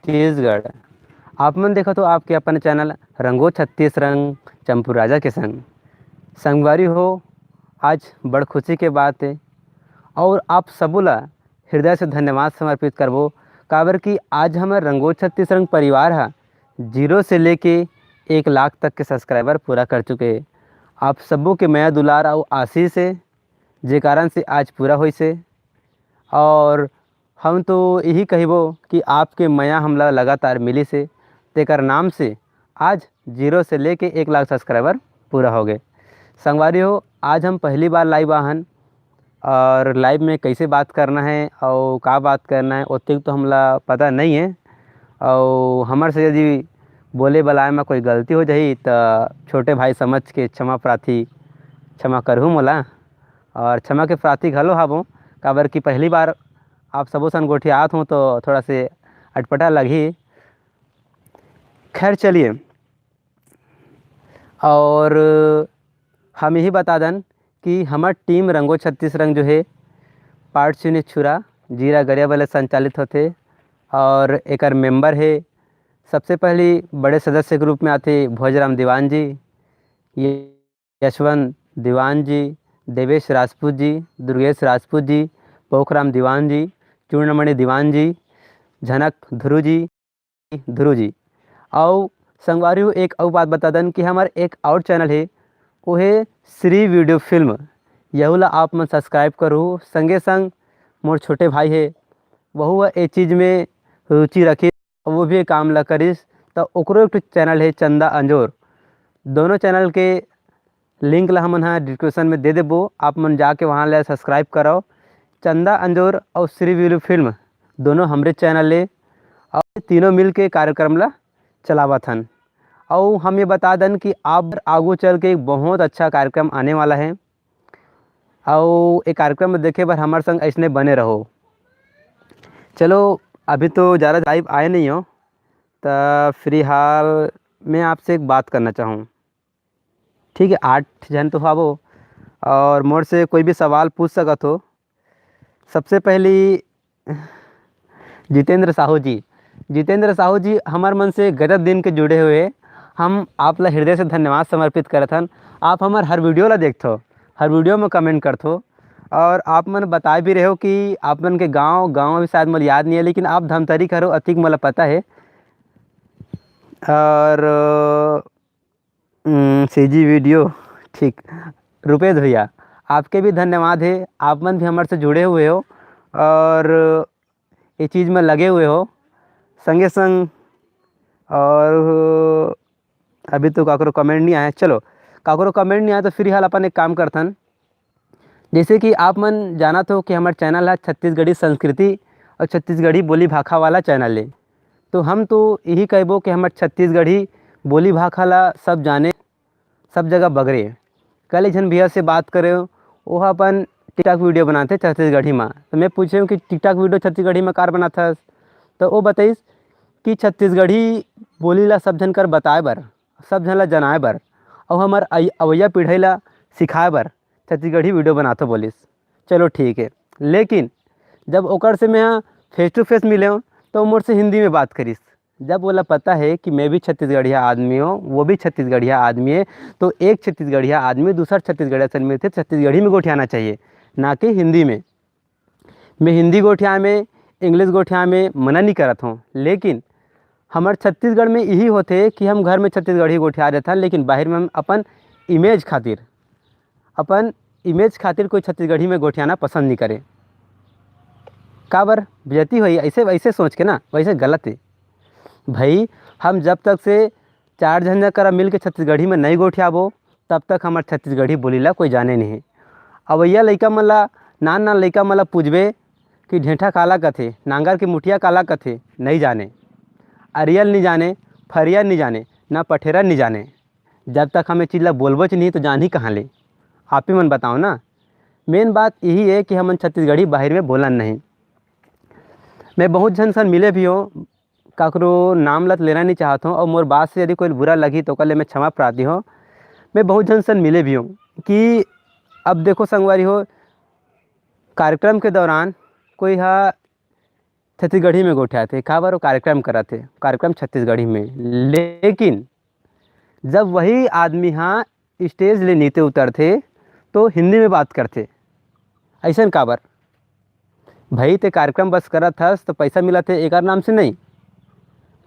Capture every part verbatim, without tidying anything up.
छत्तीसगढ़। आप मन देखत हो आपके अपन चैनल रंगो छत्तीस रंग चंपू राजा के संग। संगवारी हो, आज बड़ खुशी के बात है और आप सबो ला हृदय से धन्यवाद समर्पित करबो, काबर कि आज हमर रंगो छत्तीस रंग परिवार ह जीरो से लेके एक लाख तक के सब्सक्राइबर पूरा कर चुके हे। आप सबो के मया दुलार अउ आशीष हे, जे कारण से आज पूरा होइस हे। और हम तो यही कहिबो कि आपके मया हमला लगातार मिलिस हे, तेकर नाम से आज जीरो से लेके एक लाख सब्सक्राइबर पूरा हो गए। संगवारी हो, आज हम पहली बार लाइव आहन और लाइव में कैसे बात करना है और का बात करना है, ओतिक तो हमला पता नहीं है। और हमर से यदि बोले बलाए में कोई गलती हो जाही, तो छोटे भाई समझ के क्षमा प्रार्थी, क्षमा करहू मोला। और क्षमा के प्रार्थी घलो हाबो, काबर कि पहली बार आप सबो सन गोठियात हों, तो थोड़ा से अटपटा लगही। खैर, चलिए, और हम यही बता दन कि हमर टीम रंगो छत्तीस रंग जो है, पाट चुनी छुरा, जीरा गरिया वाले संचालित होथे और एकर मेंबर है, सबसे पहली बड़े सदस्य के रूप में आथे भोजराम दीवान जी, ये यशवंत दीवान जी, देवेश राजपूत जी, दुर्गेश राजपूत जी, पोखराम दीवान जी, चूर्णमणि दीवान जी, झनक ध्रुव जी, ध्रुव जी। अउ संगवारी हो, एक अउ बात बता दन कि हमर एक और चैनल है, वो है श्री वीडियो फिल्म। यहू ला आप मन सब्सक्राइब करू। संगे संग मोर छोटे भाई है, वहू ह ए चीज में रुचि रखिस, वो भी ए काम ला करिस, त ओकरो एक ठो चैनल है चंदा अंजोर। दोनों चैनल के लिंक ला हमन ह डिस्क्रिप्शन में दे देबो, आप मन जाके वहाँ ले सब्सक्राइब करव। चंदा अंजोर और श्री वीरू फिल्म दोनों हमरे चैनल ले, और तीनों मिल के कार्यक्रम ला चलावत हन। और हम ये बता दन कि आप आगू चल के एक बहुत अच्छा कार्यक्रम आने वाला है, और ये कार्यक्रम में देखे बर हमारे संग ऐसने बने रहो। चलो, अभी तो ज़्यादा लाइव आए नहीं हो, तो फिलहाल मैं आपसे एक बात करना चाहूँ। ठीक है, आठ झन तो हावो और मोर से कोई भी सवाल पूछ सकत हो। सबसे पहली जितेंद्र साहू जी, जितेंद्र साहू जी हमार मन से गजब दिन के जुड़े हुए हैं। हम आप ला हृदय से धन्यवाद समर्पित करत हन। आप हमार हर वीडियो ला देखथो, हर वीडियो में कमेंट करथो और आप मन बताए भी रहे हो कि आप मन के गांव, गांव अभी शायद मोला याद नहीं है, लेकिन आप धमतरी के हरो, अतिक मोला पता है। और सी जी वीडियो, ठीक, रुपेश भैया, आपके भी धन्यवाद है, आप मन भी हमारे से जुड़े हुए हो और ये चीज़ में लगे हुए हो। संगे संग और अभी तो काकरो कमेंट नहीं आया, चलो, काकरो कमेंट नहीं आया तो फिलहाल अपन एक काम करथन। जैसे कि आप मन जानत हो कि हमार चैनल है छत्तीसगढ़ी संस्कृति और छत्तीसगढ़ी बोली भाखा वाला चैनल है, तो हम तो यही कहबो कि हमार छत्तीसगढ़ी बोली भाखा ला सब जाने, सब जगह बगरे। कल एक झन भैया से बात करे, वो अपन टिकटॉक वीडियो बनाते छत्तीसगढ़ी में, तो मैं पूछे कि टिकटॉक वीडियो छत्तीसगढ़ी में कार बनाथस, तो वो बताइस कि छत्तीसगढ़ी बोली ला सब झन कर बताए बर, सब झन ला जनाए बर, अउ हमर अइ-, अवइया पीढ़ी ला सिखाए बर छत्तीसगढ़ी वीडियो बनाथो बोलिस। चलो ठीक है, लेकिन जब ओकर से मैं face to face मिले हूँ, तो मोर से हिंदी में बात करिस। जब ओला पता है कि मैं भी छत्तीसगढ़िया आदमी हूँ, वो भी छत्तीसगढ़िया आदमी है, तो एक छत्तीसगढ़िया आदमी दूसर छत्तीसगढ़िया से मिलते छत्तीसगढ़ी में गोठियाना चाहिए, ना कि हिंदी में। मैं हिंदी गोठियाए में, इंग्लिश गोठियाए में मना नहीं करत हूँ, लेकिन हमर छत्तीसगढ़ में यही होथे कि हम घर में छत्तीसगढ़ी गोठिया देथन, लेकिन बाहर में हम अपन इमेज खातिर, अपन इमेज खातिर कोई छत्तीसगढ़ी में गोठियाना पसंद नहीं करे। काबर? बेइज्जती होई, ऐसे, ऐसे सोच के ना, वैसे गलत है भाई। हम जब तक से चार झन करा मिल के छत्तीसगढ़ी में नहीं गोठियाबो, तब तक हमार छत्तीसगढ़ी बोली ला कोई जाने नहीं। अवइया लइका मन ला, नान नान लइका मन ला पूछबे कि ढेंठा काला कथे, नांगर के मुठिया काला कथे, नहीं जाने। अरियल नहीं जाने, फरिया नहीं जाने, ना पठेरा नहीं जाने। जब तक हम ये चीज ला बोलबोच नहीं तो जानही कहाँ ले? आप ही मन बताओ ना। मेन बात यही है कि हमन छत्तीसगढ़ी बाहर में बोलन नहीं। मैं बहुत झन सन मिले भी हो, काकरो नाम लत लेना नहीं चाहत हूँ, और मोर बात से यदि कोई बुरा लगी तो ओकर ले मैं क्षमा प्रार्थी हूँ। मैं बहुत झन सन मिले भी हूँ कि अब देखो संगवारी हो, कार्यक्रम के दौरान कोई हा छत्तीसगढ़ी में गोठियाथे, काबर वो कार्यक्रम करत हे, कार्यक्रम छत्तीसगढ़ी में। लेकिन जब वही आदमी हा stage ले नीचे उतरथे तो हिंदी में बात करथे। अइसन काबर? भाई, ते कार्यक्रम बस करत हस तो पैसा मिलत हे, एकर नाम से नहीं।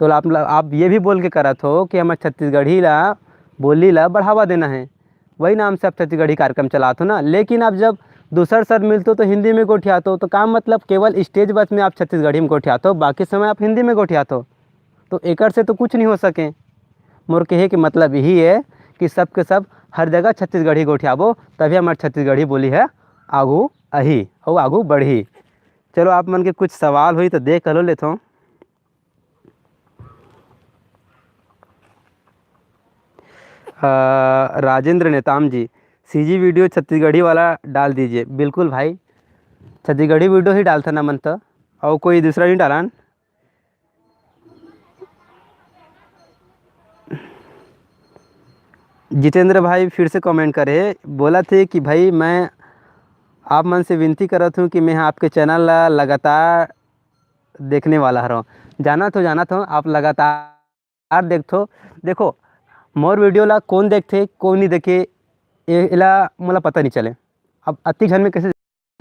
तो आप, आप ये भी बोल के करत हो कि हमर छत्तीसगढ़ी ला, बोली ला बढ़ावा देना है, वही नाम से आप छत्तीसगढ़ी कार्यक्रम चलात हो ना। लेकिन आप जब दूसर सर मिलतो तो हिंदी में गोठियातो, तो का मतलब केवल stage बस में आप छत्तीसगढ़ी में गोठियातो, बाकी समय आप हिंदी में गोठियातो? तो एकर से तो कुछ नहीं हो सके। मोर कहे के मतलब यही है कि सब के सब हर जगह छत्तीसगढ़ी गोठियाबो, तभी हमार छत्तीसगढ़ी बोली है आगू अही अउ आगू बढ़ही। चलो, आप मन के कुछ सवाल होई तो देख घलो लेथों। अ, राजेंद्र नेताम जी, सीजी वीडियो छत्तीसगढ़ी वाला डाल दीजिए। बिल्कुल भाई, छत्तीसगढ़ी वीडियो ही डालथन हमन तो, अउ कोई दूसरा नहीं डालन। जितेंद्र भाई फिर से कमेंट करे, बोलत हे कि भाई, मैं आप मन से विनती करत हूँ कि मैं आपके चैनल ला लगातार देखने वाला हरव। जानत हो, जानत हो, आप लगातार देखथो। देखो, मोर वीडियो ला कौन देखथे, कौन नहीं देखे, ए-, एला मोला पता नहीं चले। अब अति झन में कैसे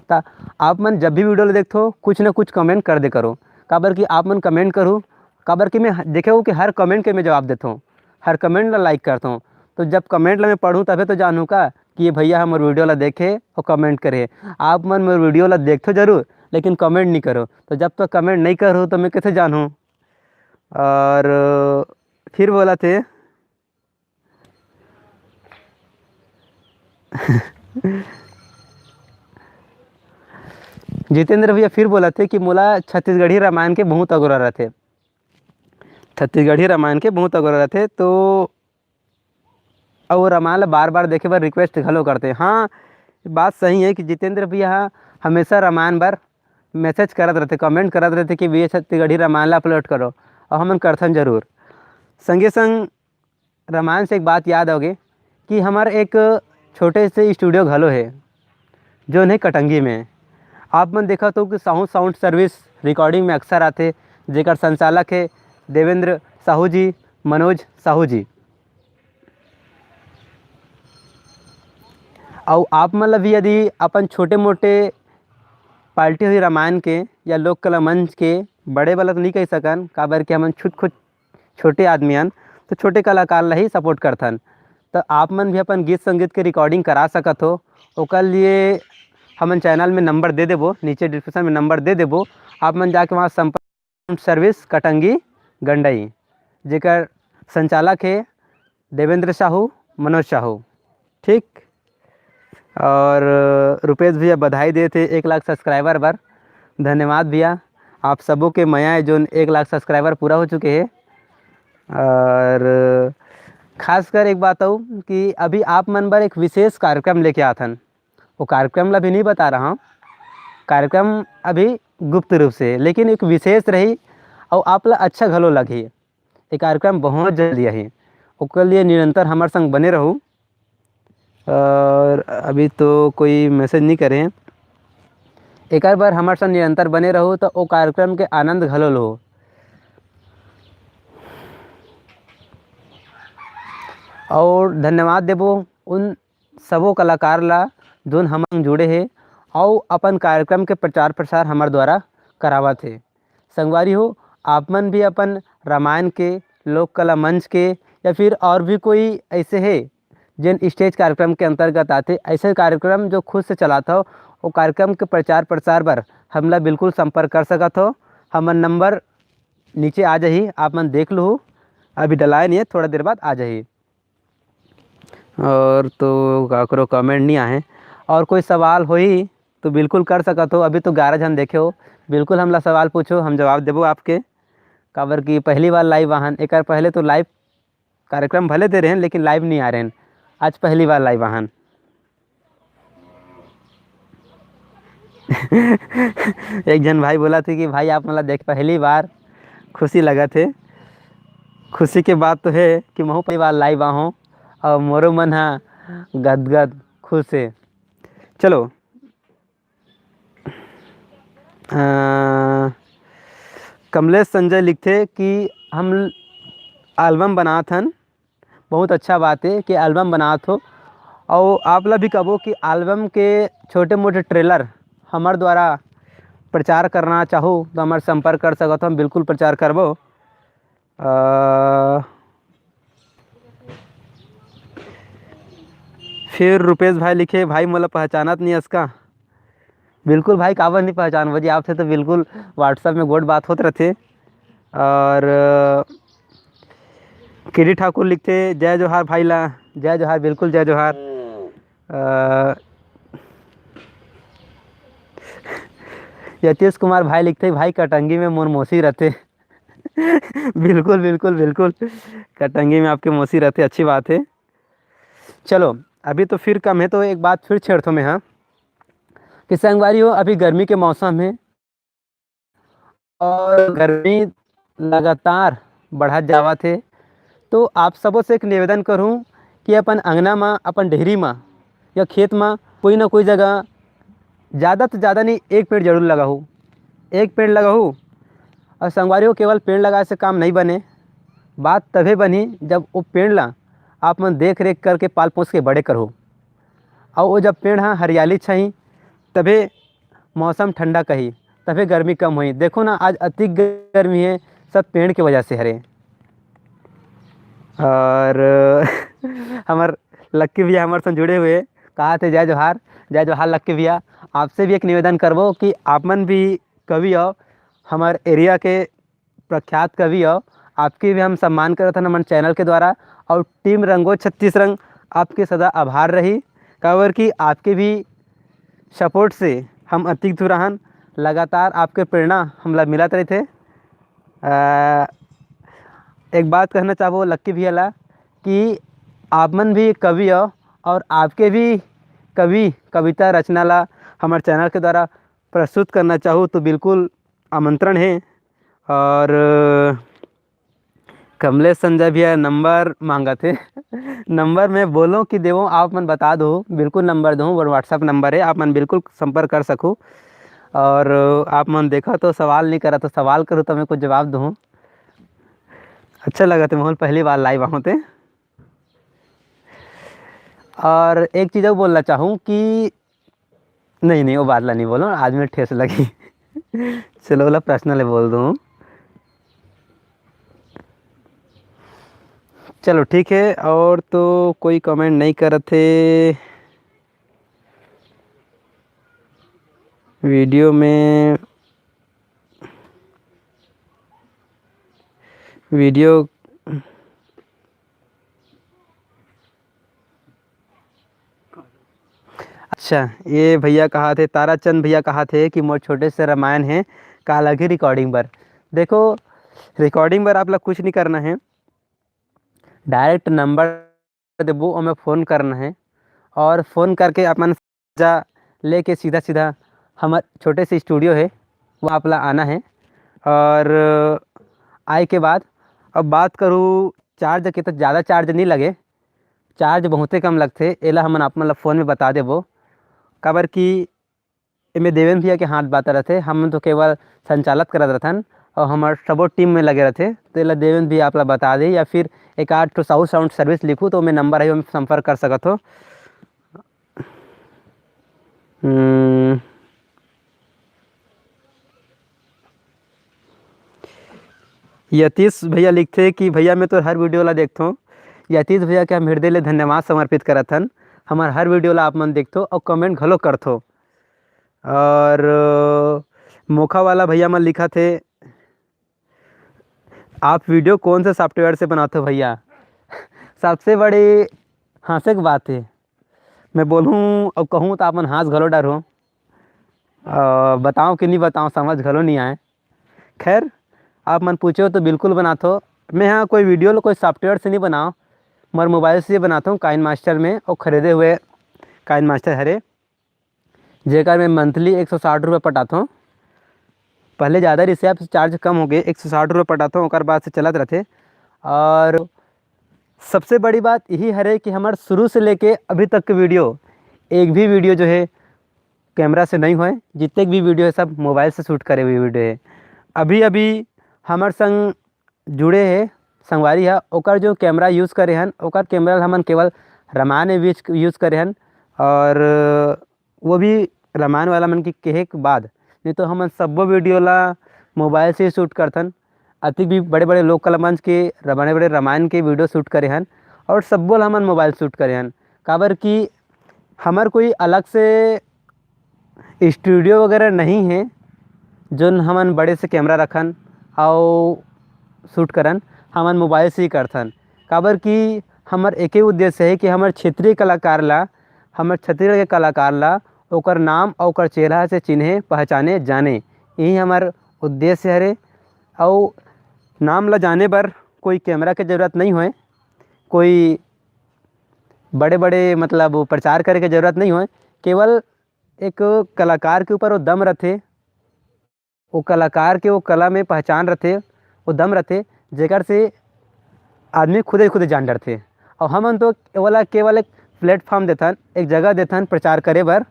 त आप मन जब भी वीडियो ला देखथो, कुछ ना कुछ कमेंट कर दे करो। काबर कि आप मन कमेंट करू, काबर कि मैं ह-, देखे हूँ कि हर कमेंट के मैं जवाब देथों, हर कमेंट ला लाइक करथों। तो जब कमेंट ला मैं पढ़ूँ, तभे तो जानूँ का कि ये भैया हमर वीडियो ला देखे और कमेंट करे। आप मन मोर वीडियो ला देखथो जरूर, लेकिन कमेंट नहीं करो। तो जब तक कमेंट नहीं करो, तो मैं कैसे जानूँ? और फिर बोलत हे, जितेंद्र भैया फिर बोलत हे कि मोला छत्तीसगढ़ी रामायण के बहुत अगोरा रथे, छत्तीसगढ़ी रामायण के बहुत अगोरा रथे, तो अउ वो रामायण ला बार-बार देखे बर रिक्वेस्ट घलो करथे। हाँ, बात सही है कि जितेंद्र भैया ह हमेशा रामायण बर मैसेज करत रथे, कमेंट करत रथे कि भैया छत्तीसगढ़ी रामायण ला अपलोड करो, अउ हमन करथन जरूर। संगे संग रामायण से एक बात याद आ गे कि हमर एक छोटे से स्टूडियो घलो हे, जोन हे कटंगी में। आप मन देखत हो कि साहू साउंड सर्विस रिकॉर्डिंग में अक्सर आथे, जेकर संचालक हे देवेंद्र साहू जी, मनोज साहू जी। अउ आप मन ला भी यदि अपन छोटे मोटे पार्टी होही रामायण के या लोक कला मंच के, बड़े वाला तो नहीं कह सकन, काबर कि हमन छुट खुद छोटे आदमी हन, तो छोटे कलाकार ला ही सपोर्ट करथन। तो आप मन भी अपन गीत संगीत के रिकॉर्डिंग करा सकत हो। ओकर लिए हमन चैनल में नंबर दे देबो, नीचे डिस्क्रिप्शन में नंबर दे देबो, आप मन जाके वहाँ संपर्क। सर्विस कटंगी गंडई, जेकर संचालक हे देवेंद्र साहू, मनोज साहू। ठीक, और रुपेश भैया बधाई देत हे एक लाख सब्सक्राइबर बर। धन्यवाद भैया, आप सबो के मया है, जोन एक लाख सब्सक्राइबर पूरा हो चुके हे। और खासकर एक बात अउ कि अभी आप मन बर एक विशेष कार्यक्रम लेके आथन, वो कार्यक्रम ला भी नहीं बता रहा हूँ, कार्यक्रम अभी गुप्त रूप से, लेकिन एक विशेष रही और आप ला अच्छा घलो लगही। ये कार्यक्रम बहुत जल्दी आही, ओकर लिए निरंतर हमारे संग बने रहू। और अभी तो कोई मैसेज नहीं करे, एक बार हमारे संग निरंतर बने रहू तो वो कार्यक्रम के आनंद घलो लो। और धन्यवाद देबो उन सबो कलाकार ला, जोन हमन जुड़े हे अउ अपन कार्यक्रम के प्रचार प्रसार हमर द्वारा करावत हे। संगवारी हो, आप मन भी अपन रामायण के, लोक कला मंच के या फिर और भी कोई ऐसे हे, जेन स्टेज कार्यक्रम के अंतर्गत आथे, ऐसे कार्यक्रम जो खुद से चलात हो, वो कार्यक्रम के प्रचार प्रसार बर हमला बिल्कुल संपर्क कर सकत हो। हमर नंबर नीचे आ जाही, आप मन देख लो, अभी डलाए नहीं है, थोड़ा देर बाद आ जाही। और तो काकरो कमेंट नहीं आए, और कोई सवाल होई तो बिल्कुल कर सकत हो। अभी तो ग्यारह झन देखे हो, बिल्कुल हमला सवाल पूछो, हम जवाब देबो आपके। काबर कि पहली बार लाइव आहन, एक पहले तो लाइव कार्यक्रम भले दे रहे हैं, लेकिन लाइव नहीं आ रहे हैं, आज पहली बार लाइव आहन। एक झन भाई बोला थे कि भाई आप मला देख पहली बार, खुशी लगा थे। खुशी के बात तो है कि महू पहली बार लाइव आहूँ और मोरो मन हा गदगद खुश है। चलो, अ, कमलेश संजय लिखथे कि हम एल्बम बनात हन। बहुत अच्छा बात हे कि एल्बम बनात हो, अउ आप ला भी कबो कि एल्बम के छोटे मोटे ट्रेलर हमर द्वारा प्रचार करना चाहो तो हमर संपर्क कर सकत हो, हम बिल्कुल प्रचार करबो। अ, फिर रुपेश भाई लिखे, "भाई मोला पहचानत नहीं हस का?" बिल्कुल भाई, काबर नहीं पहचानबो जी, आपसे तो बिल्कुल WhatsApp में गोठ बात होत रथे। और केडी ठाकुर लिखथे, "जय जोहार भाई ला।" जय जोहार, बिल्कुल जय जोहार। अ, यतीश कुमार भाई लिखथे, "भाई कटंगी में मोर मौसी रथे।" बिल्कुल, बिल्कुल, बिल्कुल, कटंगी में आपके मौसी रथे, अच्छी बात है। चलो, अभी तो फिर कम है, तो एक बात फिर छेड़थो मैं, हाँ, कि संगवारी हो, अभी गर्मी के मौसम है और गर्मी लगातार बढ़त जावत है, तो आप सबो से एक निवेदन करूँ कि अपन अंगना मा, अपन डेहरी मा या खेत मा कोई ना कोई जगह ज़्यादा तो ज़्यादा नहीं, एक पेड़ जरूर लगाहू, एक पेड़ लगाहू। और संगवारी हो, केवल पेड़ लगाए से काम नहीं बने, बात तभे बनही जब वो पेड़ ला आप मन देख रेख करके पाल पोस के बड़े करहू। और वो जब पेड़ हाँ हरियाली छही, तभे मौसम ठंडा कही, तभे गर्मी कम होही। देखो ना, आज अति गर्मी है, सब पेड़ के वजह से हरे। और हमर लक्की भैया हमर संग जुड़े हुए, कहा थे जय जोहार, जय जोहार लक्की भैया। आपसे भी एक निवेदन करबो कि आप मन भी कवि हो, हमर एरिया के प्रख्यात कवि हो, आपके भी हम सम्मान करत हन हमन चैनल के द्वारा। और टीम रंगो छत्तीस रंग आपके सदा आभार रही, काबर कि आपके भी सपोर्ट से हम अतिक दूर आहन। लगातार आपके प्रेरणा हमला मिलत रहिथे। अ, एक बात कहना चाहबो लक्की भैया ला कि आप मन भी कवि हो और आपके भी कवि कविता रचना ला हमर चैनल के द्वारा प्रस्तुत करना चाहू तो बिल्कुल आमंत्रण है। और कमलेश संजय भैया नंबर मांगत हे। नंबर मैं बोलो कि देवो, आप मन बता दो, बिल्कुल नंबर दो, वो WhatsApp नंबर है, आप मन बिल्कुल संपर्क कर सको। और आप मन देखा तो सवाल नहीं करा, तो सवाल करो तो मैं कुछ जवाब दूँ। अच्छा लगा थे मोहन, पहली बार लाइव आऊँ थे। और एक चीज़ और बोलना चाहूँ कि नहीं, नहीं, वो बात ला नहीं बोलो, आज मैं ठेस लगी। चलो, ओला पर्सनल बोल दूँ। चलो, ठीक है, और तो कोई कमेंट नहीं करत हे वीडियो में, वीडियो। अच्छा, ये भैया कहा थे, ताराचंद भैया कहा थे कि मोर छोटे से रामायण है, का लगही रिकॉर्डिंग बर। देखो, रिकॉर्डिंग बर आप लोग कुछ नहीं करना है, डायरेक्ट नंबर देबो, ओमे फ़ोन करना है और फ़ोन करके अपन जा लेके सीधा सीधा हमर छोटे से स्टूडियो है, वो आप ला आना है। और आए के बाद अब बात करूँ चार्ज के, तो ज़्यादा चार्ज नहीं लगे, चार्ज बहुते कम लगथे। एला हमन आप मन ला फ़ोन में बता देबो, काबर कि एमे देवेंद्र भैया के हाथ बात रहथे, हमन तो केवल संचालित करत रहथन और हमर सबो टीम में लगे रहथे। तो एला देवेंद्र भैया आप ला बता दे, या फिर एक आध ठो साउथ साउंड सर्विस लिखू तो ओमे नंबर है, ओमे संपर्क कर सकत हो। हम्म। यतीश भैया लिखथे कि भैया मैं तो हर वीडियो ला देखथों। यतीश भैया के हम हृदय ले धन्यवाद समर्पित करत हन, हमर हर वीडियो ला आप मन देखथो और कमेंट घलो करथो। और मोखा वाला भैया मन लिखा थे, आप वीडियो कौन से सॉफ्टवेयर से बनाते हो भैया? सबसे बड़ी हंसे की बात है, मैं बोलूँ और कहूँ तो आप मन हंस घलो डरहो। अ, बताओ कि नहीं बताओ, समझ घलो नहीं आए। खैर, आप मन पूछो तो बिल्कुल बनाथो। मैं हाँ कोई वीडियो लो कोई सॉफ्टवेयर से नहीं बनाओ, मोर मोबाइल से बनाता हूँ काइन मास्टर में, और खरीदे हुए काइन मास्टर हरे, जेकर मैं मंथली एक सौ साठ रुपये पटाता हूँ। पहले ज़्यादा रिसिया, अब चार्ज कम हो गए, एक सौ साठ रुपये पटाता हूँ, ओकर बाद से चलत रहते। और सबसे बड़ी बात यही हरे कि हमारे शुरू से लेके अभी तक के वीडियो, एक भी वीडियो जो है कैमरा से नहीं होए, जितने भी वीडियो है सब मोबाइल से शूट करे हुए वीडियो है। अभी अभी हमर संग जुड़े हे संगवारी ह, ओकर जो कैमरा यूज़ करे हन, ओकर कैमरा ल हमन केवल रामायण में यूज़ करे हन, और वो भी रामायण वाला मन के कहे के बाद, नहीं तो हमन सब्बो वीडियो ला मोबाइल से ही शूट करथन। अतिक भी बड़े-बड़े लोक कला मंच के, बड़े-बड़े रामायण के वीडियो शूट करे हन और सब्बो ला हमन मोबाइल शूट करे हन, काबर कि हमर कोई अलग से स्टूडियो वगैरह नहीं है, जोन हमन बड़े से कैमरा रखन अउ शूट करन, हमन मोबाइल से ही करथन। काबर कि हमर एके उद्देश्य है कि हमर क्षेत्रीय कलाकार ला, हमर छत्तीसगढ़ के कलाकार ला, ओकर नाम अउ ओकर चेहरा से चिन्हे, पहचाने, जाने, यही हमर उद्देश्य हरे। अउ नाम ला जाने बर कोई कैमरा के जरूरत नहीं होए, कोई बड़े-बड़े मतलब प्रचार करे के जरूरत नहीं होए, केवल एक कलाकार के ऊपर वो दम रथे, वो कलाकार के वो कला में पहचान रथे, वो दम रथे, जेकर से आदमी खुदे खुदे जान डरथे। और हमन तो ओला केवल एक प्लेटफॉर्म देथन, एक जगह देथन प्रचार करे बर,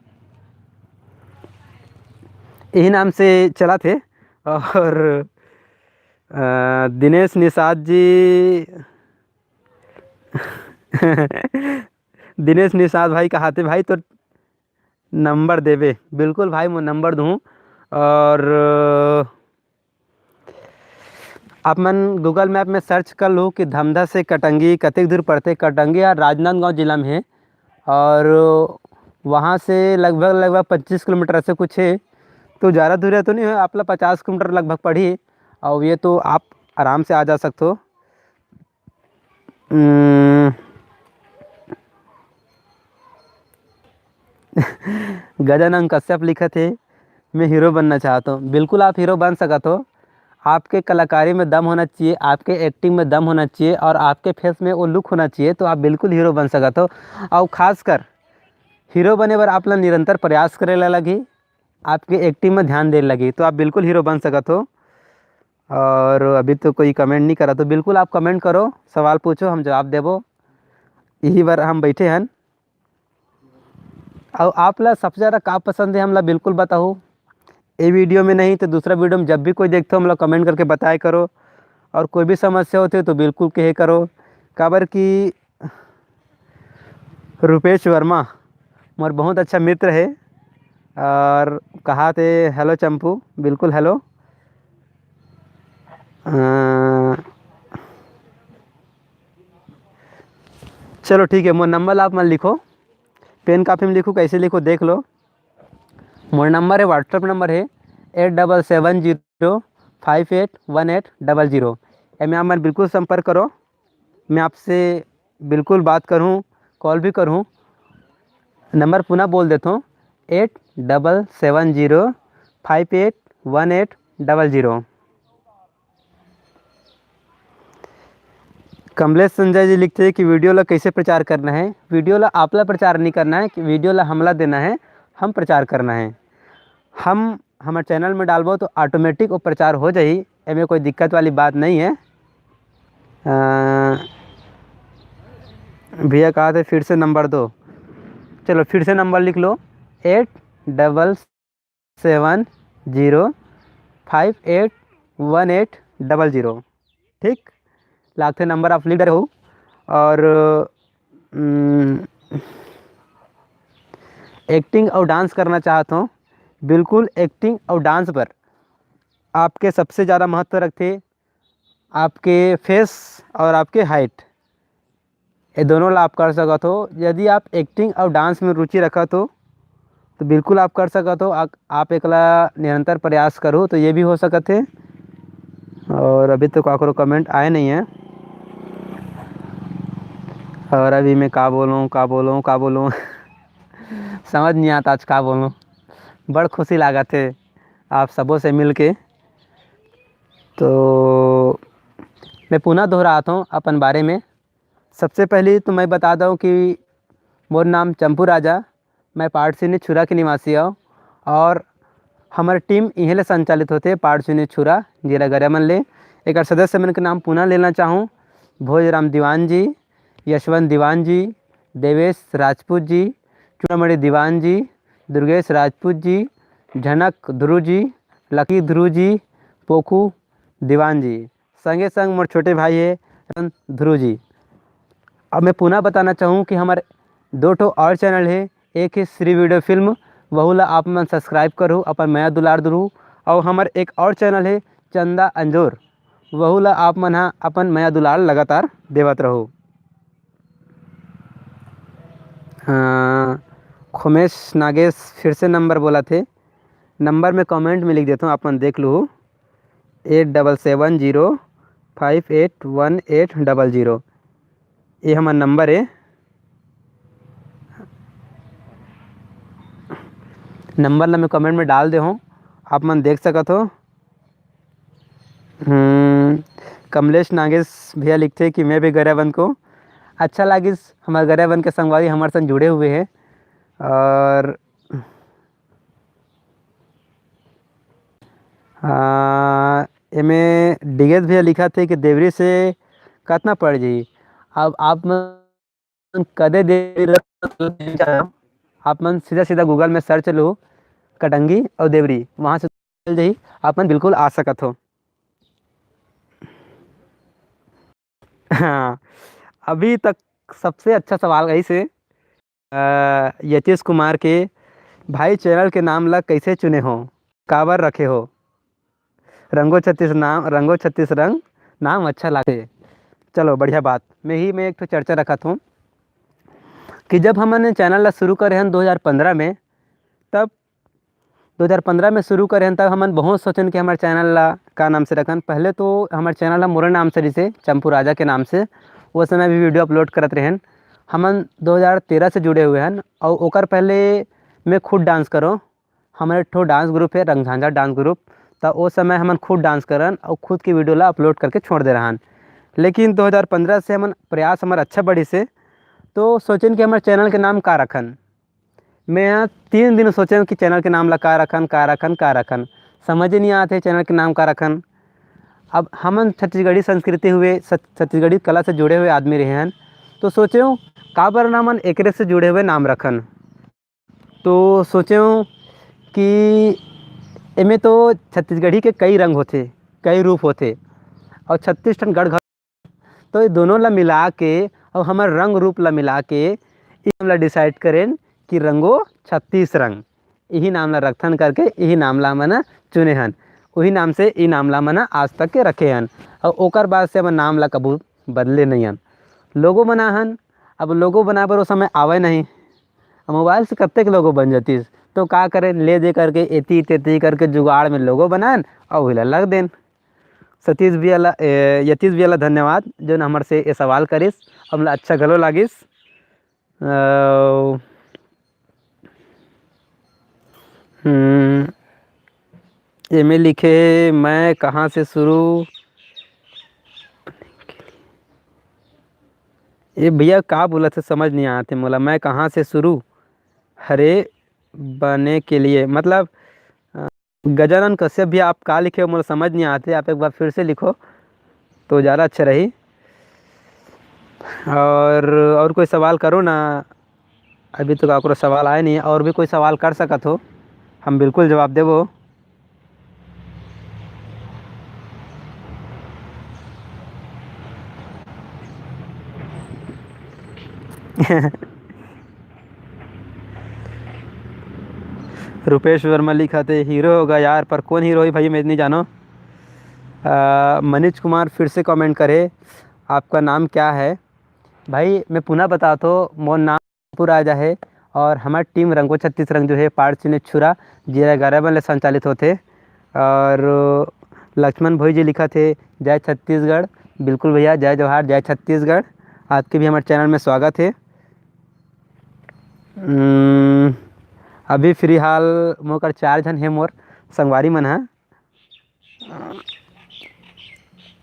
यही नाम से चलत हे। और अ, दिनेश निषाद जी दिनेश निषाद भाई कहाथे, भाई तो नंबर देबे? बिल्कुल भाई, मैं नंबर दूँ। और आप मन गूगल मैप में सर्च कर लो कि धमधा से कटंगी कतेक दूर पड़थे। कटंगी ह राजनांदगांव जिला में है और वहाँ से लगभग, लगभग पच्चीस किलोमीटर ऐसे कुछ है, तो ज़्यादा दूर तो नहीं है, आप ला पचास किलोमीटर लगभग पड़ी। और ये तो आप आराम से आ जा सकते हो। हम्म, गजानन कश्यप लिखत हे, "मैं हीरो बनना चाहता हूँ।" बिल्कुल, आप हीरो बन सकत हो। आपके कलाकारी में दम होना चाहिए, आपके एक्टिंग में दम होना चाहिए और आपके फेस में वो लुक होना चाहिए, तो आप बिल्कुल हीरो बन सकत हो। और खासकर हीरो बने बर आप ला निरंतर प्रयास करे ला लगही, आपके एक्टिंग में ध्यान दे लगही, तो आप बिल्कुल हीरो बन सकत हो। और अभी तो कोई कमेंट नहीं करा, तो बिल्कुल आप कमेंट करो, सवाल पूछो, हम जवाब देबो। यही बार हम बैठे हन। और आप ला सबसे ज़्यादा का पसंद है, हमला बिल्कुल बताओ। ये वीडियो में नहीं तो दूसरा वीडियो में जब भी कोई देखते हो, हमला कमेंट करके बताया करो। और कोई भी समस्या होती है तो बिल्कुल कहे करो, काबर कि रुपेश वर्मा मोर बहुत अच्छा मित्र है और कहाथे, "हेलो चंपू।" बिल्कुल हेलो। अ, चलो ठीक है, मोर नंबर आप मन लिखो, पेन कॉपी में लिखो, कैसे लिखो देख लो। मोर नंबर है, WhatsApp नंबर है eight double seven zero five eight one eight double zero। एमे आप मन बिल्कुल संपर्क करो, मैं आपसे बिल्कुल बात करूँ, कॉल भी करूँ। नंबर पुनः बोल देता हूँ, eight double seven zero five eight one eight double zero। Kamlesh Sanjay ji लिखते हैं कि वीडियो ला कैसे प्रचार करना है। वीडियो ला आपला प्रचार नहीं करना है, कि वीडियो ला हमला देना है, हम प्रचार करना है। हम हमर चैनल में डालबो तो ऑटोमेटिक वो प्रचार हो जाही, एमे कोई दिक्कत वाली बात नहीं है। अ, भैया कहा थे फिर से नंबर दो, चलो फिर से नंबर लिख लो, eight double seven zero five eight one eight double zero। ठीक, लागथे नंबर आप लिख डरे हो। और एक्टिंग और डांस करना चाहत हो, बिल्कुल एक्टिंग और डांस पर आपके सबसे ज़्यादा महत्व रखते आपके फेस और आपके हाइट, ये दोनों ला आप कर सकत हो। यदि आप एक्टिंग और डांस में रुचि रखत हो तो बिल्कुल आप कर सकत हो। आ-, आप एकला निरंतर प्रयास करो तो ये भी हो सकत है। और अभी तो काकरो कमेंट आए नहीं है, और अभी मैं का बोलूँ, का बोलूँ, का बोलूँ समझ नहीं आता आज का बोलूँ। बड़ खुशी लागत है आप सबों से मिलके। तो मैं पुनः दोहरात हूँ अपन बारे में। सबसे पहले तो मैं बता दूँ कि मोर नाम चंपू राजा, मैं पारसिवनी छुरा के निवासी हूँ और हमर टीम इहें ले संचालित होथे, पारसिवनी छुरा, जिला गरियाबंद ले। एकर सदस्य मन के नाम पुनः लेना चाहूँ, भोजराम दीवान जी, यशवंत दीवान जी, देवेश राजपूत जी, चूड़ामणि दीवान जी, दुर्गेश राजपूत जी, झनक ध्रुव जी, लकी ध्रुव जी, पोखू दीवान जी, संगे संग मोर छोटे भाई हे रतन ध्रुव जी। अब मैं पुनः बताना चाहूँ कि हमर दो ठो और चैनल हे, एक हे श्री वीडियो फिल्म, वहू ला आप मन सब्सक्राइब करू, अपन मया दुलार दुरू। और हमर एक और चैनल हे चंदा अंजोर, वहू ला आप मन ह अपन मया दुलार लगातार देवत रहू। हाँ, खोमेश नागेश फिर से नंबर बोला थे, नंबर में कमेंट में लिख देता हूँ, आप मन देख लू, eight double seven zero five eight one eight double zero, ये हमर नंबर है। नंबर ला मैं कमेंट में डाल दे हूँ, आप मन देख सकत हो। हम्म, कमलेश नागेश भैया लिखते कि मैं भी गरियाबंद को। अच्छा लागिस, हमारे गरियाबंद के संगवारी हमारे संग जुड़े हुए हैं। और हाँ, एमे डिगेश भैया लिखा थे कि देवरी से कतना पड़ जी। अब आप मन कदे देवरी रथ, आप मन सीधा सीधा गूगल में सर्च लो कटंगी और देवरी, वहाँ से चल जाही, आप मन बिल्कुल आ सकत हो। हाँ, अभी तक सबसे अच्छा सवाल ऐसे अ, यतीश कुमार के, "भाई, चैनल के नाम ला कैसे चुने हो, काबर रखे हो? रंगो छत्तीस नाम, रंगो छत्तीस रंग, नाम अच्छा लागथे।" चलो, बढ़िया बात। मैं ही में एक ठो चर्चा रखत हूँ कि जब हमन चैनल ला शुरू करे हन दो हज़ार पंद्रह में, तब दो हज़ार पंद्रह में शुरू करे हन, तब हमन बहुत सोचन कि हमर चैनल ला का नाम से रखन। पहले तो हमर चैनल ला मोरे नाम से, जैसे चंपू राजा के नाम से, वो समय भी वीडियो अपलोड करत रहेन। हमन दो हज़ार तेरह से जुड़े हुए हन और ओकर पहले मैं खुद डांस करो, हमर एक ठो डांस ग्रुप है रंगझांझा डांस ग्रुप, तो ओ समय हमन खुद डांस करन और खुद की वीडियो ला अपलोड करके छोड़ दे रहन। लेकिन दो हज़ार पंद्रह से हमन प्रयास हमर अच्छा बढ़िस हे, तो सोचेन कि हमर चैनल के नाम का रखन। मैं यहाँ तीन दिन सोचे कि चैनल के नाम ला का रखन, का रखन, का रखन, समझ ही नहीं आते चैनल के नाम का रखन। अब हमन छत्तीसगढ़ी संस्कृति हुए, सत-, छत्तीसगढ़ी कला से जुड़े हुए आदमी रहे हन, तो सोचे काबर ना हमन एकरे से जुड़े हुए नाम रखन। तो सोचे कि एमे तो छत्तीसगढ़ी के कई रंग होथे, कई रूप होथे, और छत्तीस ठन गढ़ तो ये दोनों ला मिला के और हमर रंग रूप ला मिला के ये हमला डिसाइड करेन कि रंगो छत्तीस रंग, यही नाम ला रखथन करके यही नाम ला हमन चुने हन। वही नाम से ये नाम ला हमन आज तक के रखे हन और ओकर बाद से हमर नाम ला कबू बदले नहीं हन। लोगो बनाहन, अब लोगो बनाए बर वो समय आवे नहीं, अब मोबाइल से कतेक लोगो बन जातीस, तो का करें, ले दे करके एती तेती करके जुगाड़ में लोगो बनाएन और वही ला लग देन। सतीश भैया ला, ए, यतीश भैया ला धन्यवाद, जो हमर से ये सवाल करिस, हमला अच्छा घलो लागिस। अ, हम्म, एमे लिखे, "मैं कहाँ से शुरू?" ये भैया का बोलत हे, समझ नहीं आते मोला, "मैं कहाँ से शुरू?" हरे बने के लिए, मतलब, अ, गजानन कश्यप भी आप का लिखे हो, मोला समझ नहीं आते, आप एक बार फिर से लिखो तो ज़्यादा अच्छा रही। और, और कोई सवाल करो ना, अभी तो काकरो सवाल आए नहीं है, और भी कोई सवाल कर सकत हो, हम बिल्कुल जवाब देबो। रुपेश वर्मा लिखा थे, "हीरो होगा यार, पर कौन हीरो है भाई, मैं नहीं जानो।" अ, मनीष कुमार फिर से कमेंट करे, "आपका नाम क्या है?" भाई, मैं पुनः बताता हूँ, मोर नाम पूरा आ जाए और हमार टीम रंगो छत्तीस रंग जो है पार्ट चिन्ह छुरा जीरा ग्यारह वाले संचालित होते। और लक्ष्मण भोई जी लिखा थे, "जय छत्तीसगढ़।" बिल्कुल भैया, जय जोहार, जय छत्तीसगढ़। आपके भी हमारे चैनल में स्वागत है। उम्म, अभी फिलहाल मोकर चार झन हे मोर संगवारी मन ह,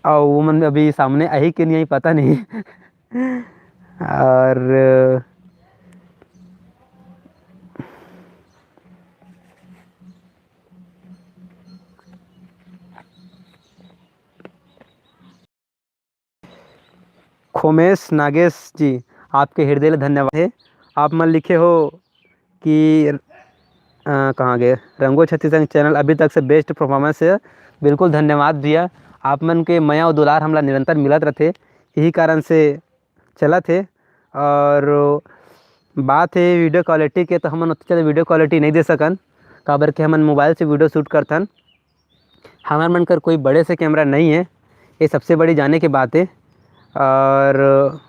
अउ वो मन अभी सामने आही के नहीं आही, पता नहीं। और खोमेश नागेश जी, आपके हृदय ले धन्यवाद है। आप मन लिखे हो कि, अ, कहाँ गए, रंगो छत्तीसगढ़ चैनल अभी तक से बेस्ट परफॉर्मेंस है। बिल्कुल धन्यवाद भैया। आप मन के मया अउ दुलार हमला निरंतर मिलत रथे, यही कारण से चलत हे। और बात हे वीडियो क्वालिटी के, तो हमन ओतका ज़्यादा वीडियो क्वालिटी नहीं दे सकन, काबर के हमन मोबाइल से वीडियो शूट करथन। हमर मन कर कोई बड़े से कैमरा नहीं है, ये सबसे बड़ी जाने के बात है। और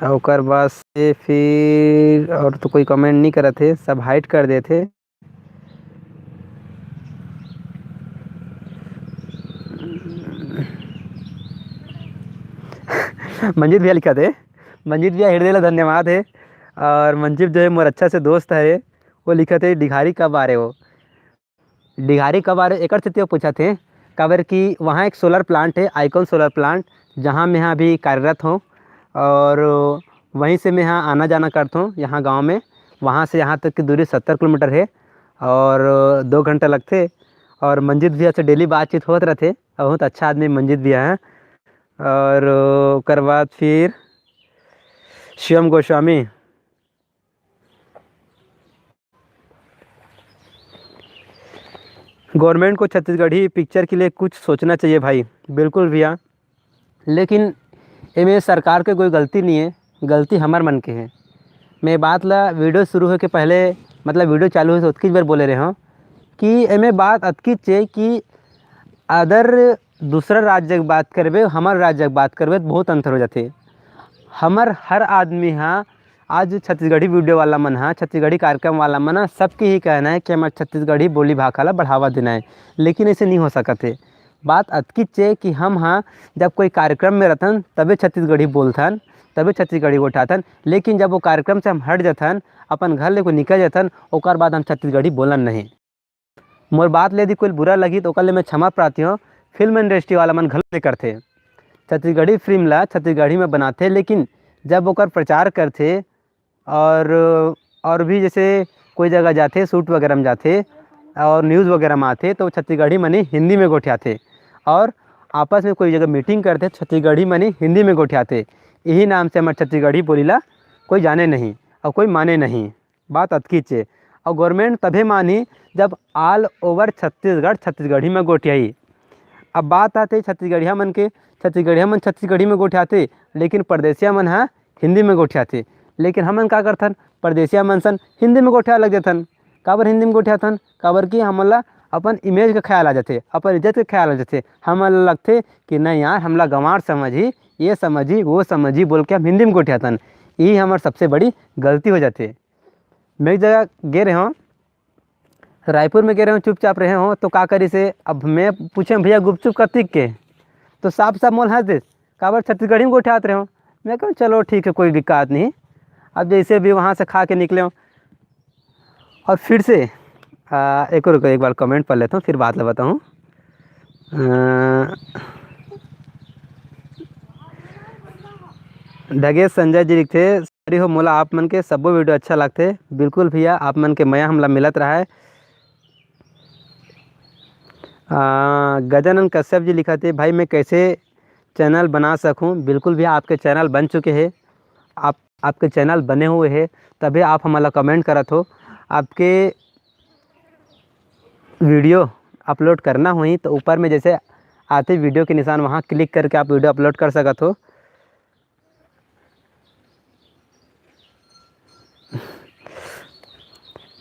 ओकर बाद से फिर और तो कोई कमेंट नहीं करत हे, सब हाइड कर देथे। मंजीत भैया लिखत हे, मंजीत भैया हृदय ला धन्यवाद हे। और मंजीत जो है मोर अच्छा से दोस्त है, वो लिखत हे, "डिघारी कब आ रहे हो?" डिघारी कब आ रहे हो, एकर सेती वो पूछत हे, काबर कि वहाँ एक सोलर प्लांट है, आइकॉन सोलर प्लांट, जहाँ मैं यहाँ अभी कार्यरत हूँ और वहीं से मैं यहाँ आना जाना करता हूँ यहाँ गाँव में। वहाँ से यहाँ तक की दूरी सत्तर किलोमीटर है और दो घंटा लगथे। और मंजीत भैया से डेली बातचीत होत रथे, बहुत अच्छा आदमी मंजीत भैया है। और ओकर बाद फिर शिवम गोस्वामी, "गवर्नमेंट को छत्तीसगढ़ी पिक्चर के लिए कुछ सोचना चाहिए भाई।" बिल्कुल भैया, लेकिन एमे सरकार के कोई गलती नहीं है, गलती हमर मन के है। मैं बात ला वीडियो शुरू होए के पहले, मतलब वीडियो चालू होए से ओतकीच बार बोले रहे हूँ कि एमे बात अतकीच है कि अदर दूसरा राज्य के बात करबे, हमर राज्य के बात करबे, तो बहुत अंतर हो जाथे। हमर हर आदमी हा, आज छत्तीसगढ़ी वीडियो वाला मन हा, छत्तीसगढ़ी कार्यक्रम वाला मन हा, सबके ही कहना है कि हमर छत्तीसगढ़ी बोली भाखा ला बढ़ावा देना है, लेकिन ऐसे नहीं हो सकत है। बात अतकीच है कि हम हा जब कोई कार्यक्रम में रहथन तबे छत्तीसगढ़ी बोलथन, तबे छत्तीसगढ़ी गोठाथन, लेकिन जब वो कार्यक्रम से हम हट जाथन, अपन घर ले कोई निकल जाथन, ओकर बाद हम छत्तीसगढ़ी बोलन नहीं। मोर बात ले यदि कोई बुरा लगही तो ओकर ले मैं क्षमा प्रार्थी हूँ। फिल्म इंडस्ट्री वाला मन घलो नहीं करथे, छत्तीसगढ़ी फिल्म ला छत्तीसगढ़ी में बनाथे, लेकिन जब ओकर प्रचार करथे और, और भी जैसे कोई जगह जाथे, शूट वगैरह में जाथे और न्यूज़ वगैरह में आथे तो छत्तीसगढ़ी मनी हिंदी में गोठियाथे और आपस में कोई जगह मीटिंग करथे, छत्तीसगढ़ी मनी हिंदी में गोठियाथे। यही नाम से हमर छत्तीसगढ़ी बोली ला कोई जाने नहीं और कोई माने नहीं। बात अतकीच हे। और गवर्नमेंट तभे मानही जब ऑल ओवर छत्तीसगढ़ छत्तीसगढ़ी में गोठियाही। अब बात आथे छत्तीसगढ़िया मन के, छत्तीसगढ़िया मन छत्तीसगढ़ी में गोठियाथे, लेकिन परदेसिया मन हा हिंदी में गोठियाथे। लेकिन हमन का करथन, परदेसिया मन सन हिंदी में गोठियाए लग जाथन। काबर हिंदी में गोठियाथन? काबर कि हमन ला अपन इमेज के ख्याल आ जाथे, अपन इज्जत के ख्याल आ जाथे। हमन ला लगथे कि नहीं यार, हमला गंवार समझही, ये समझही, वो समझही बोल के हम हिंदी में गोठियाथन। यही हमर सबसे बड़ी गलती हो जाथे। मैं एक जगह गे रहे हूँ, रायपुर में गे रहे हूँ, चुपचाप रहे हूँ, तो का करिस हे, अब मैं पूछे, "भैया गुपचुप कतिक के?" तो साफ साफ मोला हंस दिस, "काबर छत्तीसगढ़ी में गोठियात रहे हो?" मैं कहूँ, "चलो ठीक है, कोई दिक्कत नहीं।" अब जैसे भी वहाँ से खा के निकले हूँ और फिर से आ, एक और एक बार कमेंट पढ़ लेता हूँ, फिर बात ला बताऊँ। अ, ढगेश संजय जी लिखथे, "सॉरी हो, मोला आप मन के सब्बो वीडियो अच्छा लगथे।" बिल्कुल भैया, आप मन के मया हमला मिलत रहा है। अ, गजानन कश्यप जी लिखत हे, "भाई मैं कैसे चैनल बना सकूँ?" बिल्कुल भैया, आपके चैनल बन चुके हैं। आप, आपके चैनल बने हुए हैं, तभी आप हमला कमेंट करत हो। आपके वीडियो अपलोड करना होही तो ऊपर में जैसे आते वीडियो के निशान, वहाँ क्लिक करके आप वीडियो अपलोड कर सकत हो।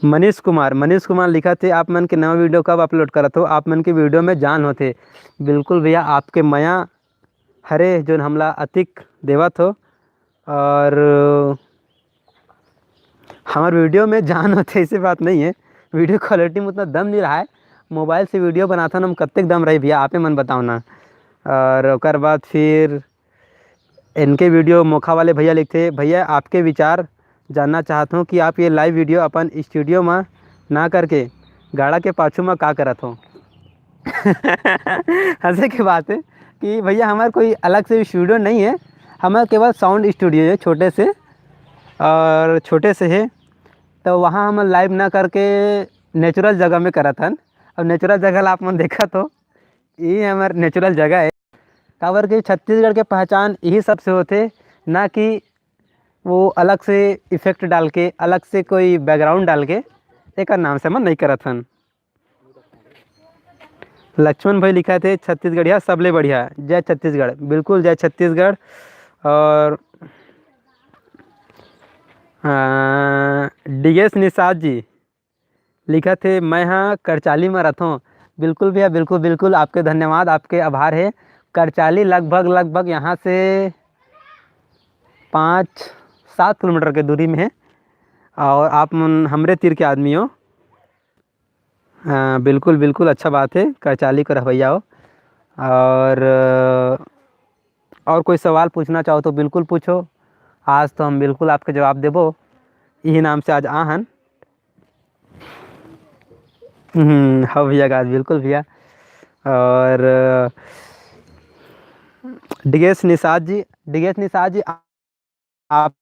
मनीष कुमार, मनीष कुमार लिखत हे, "आप मन के नवा वीडियो कब अपलोड करत हो? आप मन के वीडियो में जान होथे।" बिल्कुल भैया, आपके मया हरे जोन हमला अतिक देवत हो। और हमर वीडियो में जान होथे, ऐसे बात नहीं है, वीडियो क्वालिटी में उतना दम नहीं रहा है। मोबाइल से वीडियो बनाथन हम, कतेक दम रही भैया, आपे मन बताओ ना। और ओकर बाद फिर इनके वीडियो मोखा वाले भैया लिखथे, "भैया आपके विचार जानना चाहत हूँ कि आप ये लाइव वीडियो अपन स्टूडियो में ना करके गाड़ा के पाछू में का करत हो?" हंसे के बात है कि भैया हमारे कोई अलग से स्टूडियो नहीं है, हमारे केवल साउंड स्टूडियो है छोटे से, और छोटे से है, तो वहाँ हम लाइव ना करके नेचुरल जगह में करत हन। अब नेचुरल जगह ला आप मन देखत हो, ये हमार नेचुरल जगह है। काबर कि छत्तीसगढ़ के पहचान यही सब से होथे, ना कि वो अलग से इफेक्ट डाल के, अलग से कोई बैकग्राउंड डाल के। एकर नाम से हमन नहीं करत हन। लक्ष्मण भाई लिखत हे, "छत्तीसगढ़िया सबले बढ़िया, जय छत्तीसगढ़।" बिल्कुल, जय छत्तीसगढ़। और, अ, डीएस निषाद जी लिखत हे, "मैं ह करचाली म रथों।" बिल्कुल भैया, बिल्कुल, बिल्कुल, आपके धन्यवाद, आपके आभार हे। करचाली लगभग, लगभग यहाँ से पाँच सात किलोमीटर के दूरी में हे और आप मन हमरे तीर के आदमी हो। हाँ, बिल्कुल, बिल्कुल, अच्छा बात हे, करचाली के रहवइया हो। और, और कोई सवाल पूछना चाहो तो बिल्कुल पूछो, आज तो हम बिल्कुल आपके जवाब देबो। यही नाम से आज आहन। हम्म, हाँ भैया, गाज बिल्कुल भैया। और डीएस निषाद जी, डीएस निषाद जी, आप,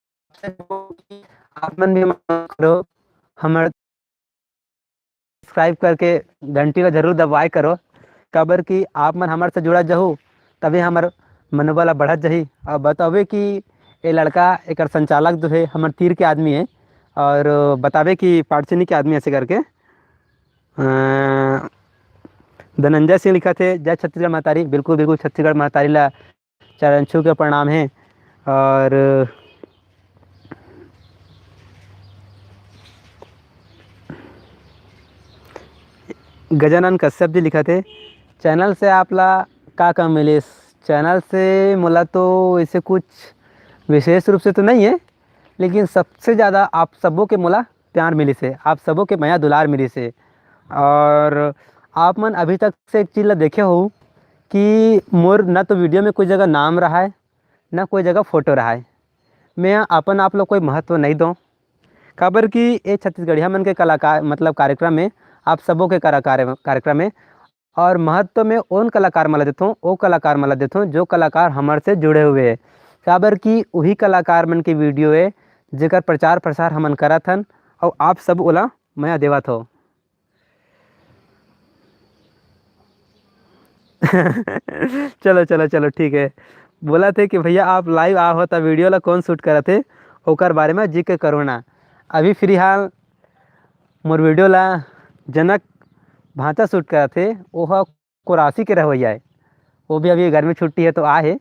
आप मन भी मत करो, हमर सब्सक्राइब करके घंटी ला जरूर दबाए करो, काबर कि आप मन हमर से जुड़ा जहू, तभी हमर मनोबल ह बढ़त जही। और बतावे कि ये लड़का, एकर संचालक जो है, हमर तीर के आदमी है, और बतावे कि पारचनी के आदमी ऐसे करके। अ, धनंजय सिंह लिखत हे, "जय छत्तीसगढ़ महतारी।" बिल्कुल, बिल्कुल, छत्तीसगढ़ महतारी ला चरण छू के प्रणाम हे। और गजानन कश्यप जी लिखत हे, "चैनल से आप ला का का मिलिस?" चैनल से मोला तो ऐसे कुछ विशेष रूप से तो नहीं है, लेकिन सबसे ज़्यादा आप सबो के मोला प्यार मिलिस हे, आप सबो के मया दुलार मिलिस हे। और आप मन अभी तक से एक चीज़ ला देखे हो कि मोर ना तो वीडियो में कोई जगह नाम रहा है, ना कोई जगह फोटो रहा है। मैं अपन आप लोग कोई महत्व नहीं दूँ, काबर कि ये छत्तीसगढ़िया मन के कलाकार, मतलब कार्यक्रम में, आप सबो के कलाकार, कार्यक्रम में, और महत्व में ओन कलाकार मन ला देथों, ओ कलाकार मन ला देथों, जो कलाकार हमर से जुड़े हुए हे। काबर कि उही कलाकार मन के वीडियो हे, जेकर प्रचार प्रसार हमन करत हन, अउ आप सब ओला मया देवत हो। चलो, चलो, चलो, ठीक है। बोलत हे कि भैया आप लाइव आ हो, त वीडियो ला कौन शूट करत हे, ओकर बारे में जिक्र करो ना। अभी फिलहाल मोर वीडियो ला जनक भांचा शूट करत हे, ओह कोरासी के रहवइया हे। वो भी अभी गर्मी छुट्टी है तो आ हे,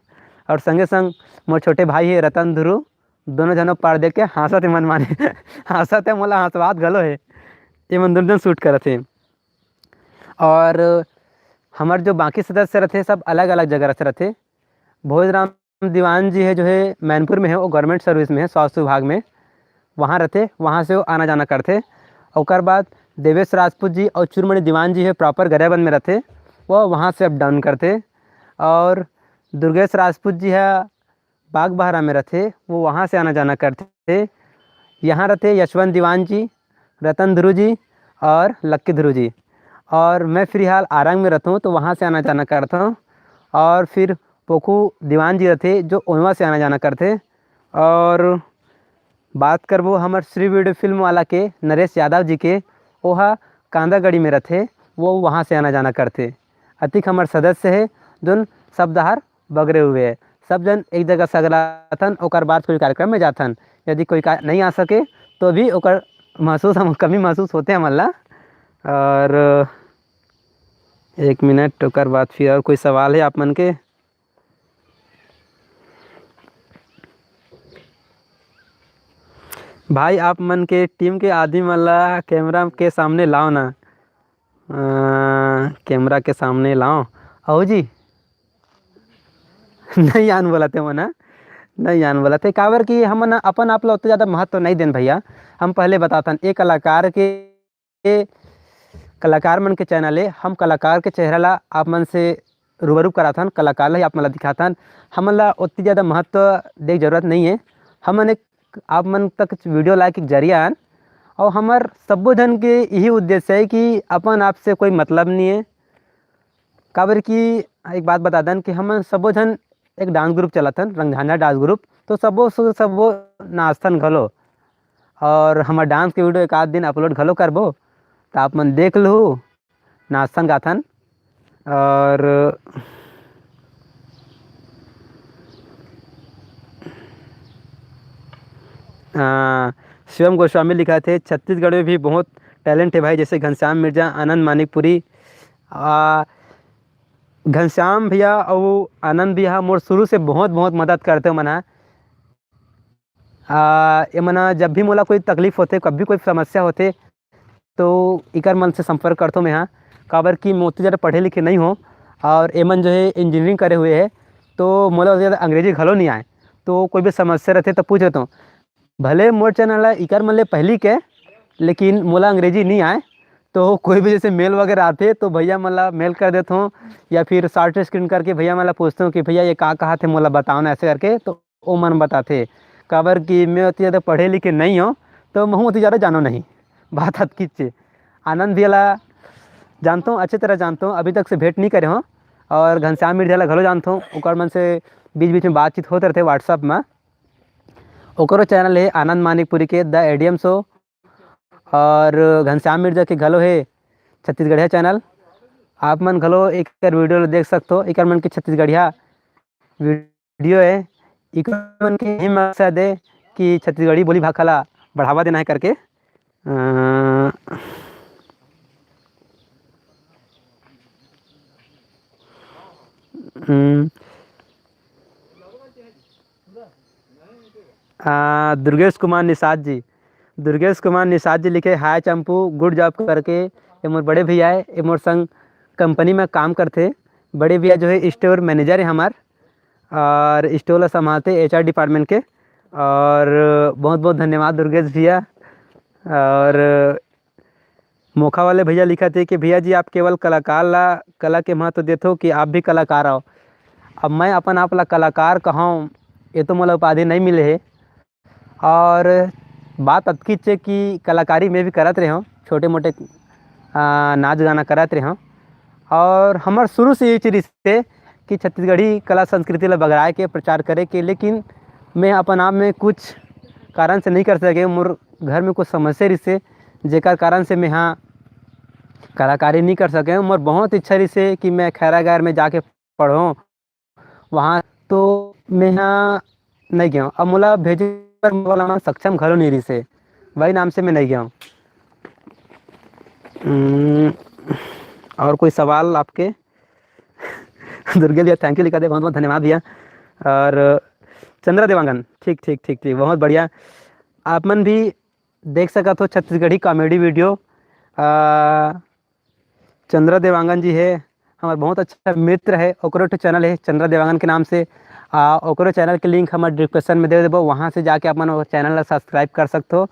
और संगे संग मोर छोटे भाई हे रतन ध्रुव, दोनों झनो पार देख के हाँसत हे मन माने। हाँसत हे, मोला हाँसवात घलो हे। ये मन दोनों झन शूट करत हे। और हमर जो बाकी सदस्य रथे, सब अलग-अलग जगह रथे, रथे। भोजराम दीवान जी हे, जो हे मैनपुर में हे, वो गवर्नमेंट सर्विस में हे, स्वास्थ्य विभाग में, वहाँ रथे, वहाँ से वो आना जाना करथे। ओकर बाद देवेश राजपूत जी और चूरमणि दीवान जी हे, प्रॉपर गरियाबंद में रथे, वो वहाँ से अप डाउन करथे। और दुर्गेश राजपूत जी हे, बागबहरा में रथे, वो वहाँ से आना जाना करथे। यहाँ रथे यशवंत दीवान जी, रतन ध्रुव जी और लक्की ध्रुव जी। और मैं फिलहाल आरंग में रहता हूँ, तो वहाँ से आना जाना करता हूँ। और फिर पोखू दीवान जी रथे, जो ओनवा से आना जाना करथे। और बात करबो हमर श्री वीडियो फिल्म वाला के, नरेश यादव जी के, ओहा कांदागढ़ी में रथे, वो वहाँ से आना जाना करथे। अतिक हमर सदस्य हे, जोन सब डहर बगरे हुए हे। सब जन एक जगह सगलाथन, ओकर बाद कोई कार्यक्रम में जाथन। यदि कोई का-, नहीं आ सके, तो भी ओकर महसूस, हम, कमी महसूस होथे हमन ला। और एक मिनट, ओकर बाद फिर और कोई सवाल हे आप मन के? भाई, आप मन के टीम के आदमी मन ला कैमरा के सामने लाओ ना। अ, कैमरा के सामने लाओ। अहो जी। नहीं आन बोलत हे मन, नहीं आन बोलत हे। काबर कि हमन अपन आप ला ओतने ज़्यादा महत्व नहीं देन भैया। हम पहले बताथन, ए कलाकार के, कलाकार मन के चैनल हे, हम कलाकार के चेहरा ला आप मन से रूबरू कराथन, कलाकार ला ही आप मन ला दिखाथन। हमन ला ओतनी ज़्यादा महत्व दे के जरूरत नहीं है। हमन एक आप मन तक वीडियो लाए के जरिया आन, और हमर सब्बो झन के यही उद्देश्य है कि अपन आप से कोई मतलब नहीं है। काबर कि एक बात बता दन कि हमन सब्बो झन एक डांस ग्रुप चलाथन, रंगझांझा डांस ग्रुप, तो सब्बो सु-, सब्बो नाचथन घलो, और हमर डांस के वीडियो एक आध दिन अपलोड घलो करबो, त आप मन देख लहू, नाचथन गाथन। और अ, शिवम गोस्वामी लिखत हे, "छत्तीसगढ़ में भी बहुत talent हे भाई, जैसे घनश्याम मिर्जा, आनंद मानिकपुरी। आ, घनश्याम भैया अउ आनंद भैया मोर शुरू से बहुत, बहुत मदद करथे मन ह। आ, ये मन ह जब भी मोला कोई तकलीफ होथे, कभी कोई समस्या होथे, तो इकर मन से संपर्क करथों मैं ह। काबर कि मैं ओतनी ज़्यादा पढ़े लिखे नहीं हों और एमन जो है engineering करे हुए है, तो मोला ओतनी ज़्यादा अंग्रेजी घलो नहीं आए। तो कोई भी समस्या रहथे तो पूछ लेथों। भले मोर channel है इकर मन ले पहली के, लेकिन मोला अंग्रेजी नहीं आए। तो कोई भी जैसे mail वगैरह आथे तो भैया मन ला mail कर देथों या फिर short screen करके भैया मन ला पूछथों कि भैया ये का कहाथे, मोला बताओ ना, ऐसे करके। तो ओ मन बताथे। काबर कि मैं ओतनी ज़्यादा पढ़े लिखे नहीं हों, तो महूँ ओतनी ज़्यादा जानों नहीं। बात अतकीच हे। आनंद भैया ला जानथों, अच्छे तरह जानथों, अभी तक से भेंट नहीं करे हों। और घनश्याम मिर्जा ला घलो जानथों, ओकर मन से बीच बीच में बातचीत होत रहथे WhatsApp में। ओकरो channel हे आनंद मानिकपुरी के The ADM Show। और घनश्याम मिर्जा के घलो हे छत्तीसगढ़िया channel, आप मन घलो एकर video ल देख सकथो। एकर मन के छत्तीसगढ़िया video हे, एकर मन के यही मकसद हे कि छत्तीसगढ़ी बोली भाखा ला बढ़ावा देना हे करके। अ, हम्म, आ, दुर्गेश कुमार निषाद जी, दुर्गेश कुमार निषाद जी लिखे, "हाय चंपू, good job करके।" ये मोर बड़े भैया हे, ये मोर संग company में काम करथे। बड़े भैया जो है store manager हे हमार, और store ला संभालथे HR department के। और बहुत बहुत धन्यवाद दुर्गेश भैया। और मोखा वाले भैया लिखत हे कि भैया जी, आप केवल कलाकार ला कला के महत्व देथो कि आप भी कलाकार हो? अब मैं अपन आप ला कलाकार कहूँ, ये तो मोला उपाधि नहीं मिले हे। और बात अतकीच हे कि कलाकारी मैं भी करत रहे हों, छोटे मोटे, आ, नाच गाना करत रहे हों। और हमर शुरू से ये चीज रिहिसे कि छत्तीसगढ़ी कला संस्कृति ला बगराए के, प्रचार करे के, लेकिन मैं अपन आप में कुछ कारण से नहीं कर सके। मोर घर में कुछ समस्या रिहिसे, जेकर कारण से मैं हा कलाकारी नहीं कर सके। मोर बहुत इच्छा रिहिसे कि मैं खैरा गार में जाके पढ़ों, वहाँ तो मैं हा नहीं गया। अब मोला भेजे बर मोला सक्षम घलो नहीं रिहिसे, वही नाम से मैं नहीं गया। हम्म, और कोई सवाल आपके? दुर्गेश भैया thank you लिखा दे, बहुत बहुत धन्यवाद भैया। और चंद्रा देवांगन, ठीक ठीक ठीक ठीक, बहुत बढ़िया। आप मन भी देख सकत हो छत्तीसगढ़ी comedy video। आ, चंद्रा देवांगन जी हे, हमर बहुत अच्छा मित्र हे, ओकरो एक ठो channel हे चंद्रा देवांगन के नाम से। आ, ओकरो channel के link हमर description में दे देबो, वहाँ से जाके अपन वो channel ला subscribe कर सकथो।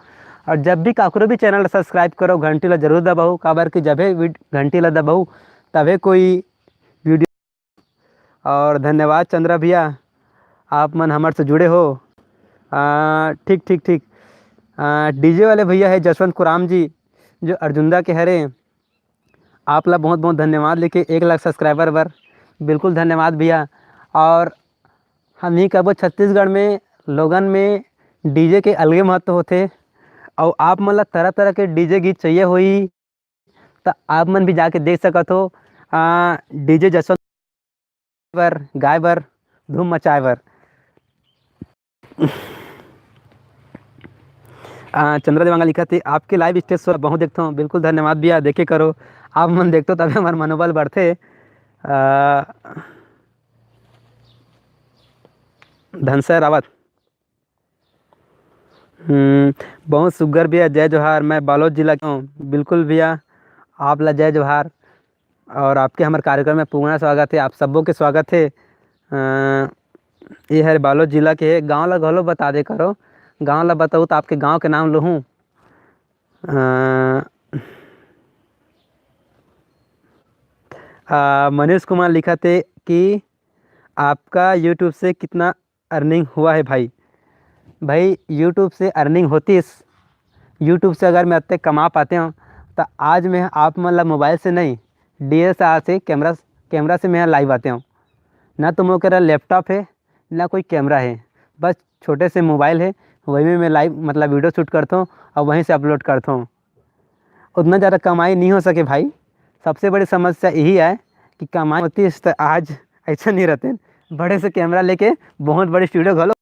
और जब भी काकरो भी channel ला subscribe करो, घंटी ला जरूर दबाओ, काबर कि जबे vid-, घंटी ला दबाओ, तबे कोई video। और धन्यवाद चंद्रा भैया, आप मन हमर से जुड़े हो। आ, ठीक ठीक ठीक। आ, DJ वाले भैया हे जसवंत कुराम जी, जो अर्जुंदा के हरे, आप ला बहुत बहुत धन्यवाद लेके एक लाख subscriber बर, बिल्कुल धन्यवाद भैया। और हम ही कबो छत्तीसगढ़ में लोगन में DJ के अलगे महत्व होथे। और आप मन ला तरह तरह के DJ गीत चाहिए होई, त आप मन भी जाके देख सकत हो। आ, DJ जसवंत बर, गाय बर, धूम मचाए बर। आ, चंद्रा देवांगन लिखत हे, "आपके live stage show बहुत देखथों।" बिल्कुल धन्यवाद भैया, देखे करो, आप मन देखथो तबे हमर मनोबल बढ़थे। आ, धनसर रावत, हम्म, बहुत सुग्घर भैया, जय जोहार, मैं बालोद जिला के हूँ। बिल्कुल भैया, आप ला जय जोहार और आपके हमर कार्यक्रम में पूर्ण स्वागत हे, आप सबो के स्वागत हे। अ, ये हरे बालोद जिला के हे, गाँव ला घलो बता दे करो, गाँव ला बताऊ त आपके गाँव के नाम लूहूँ। अ, अ, मनीष कुमार लिखत हे कि आपका YouTube से कितना earning हुआ है भाई? भाई, YouTube से earning होतीस, YouTube से अगर मैं अत्ते कमा पाते हूँ, त आज मैं आप मन ला mobile से नहीं, DSLR से, camera, camera से मैं live आते हूँ। ना तो मोर करा laptop है, ना कोई camera है, बस छोटे से mobile है, वही में मैं live, मतलब, video shoot करता हूँ और वहीं से upload करता हूँ। उतना ज़्यादा कमाई नहीं हो सके भाई। सबसे बड़ी समस्या यही है कि कमाई होतीस त आज ऐसा नहीं रहते, बड़े से camera लेके बहुत बड़ी studio घलो,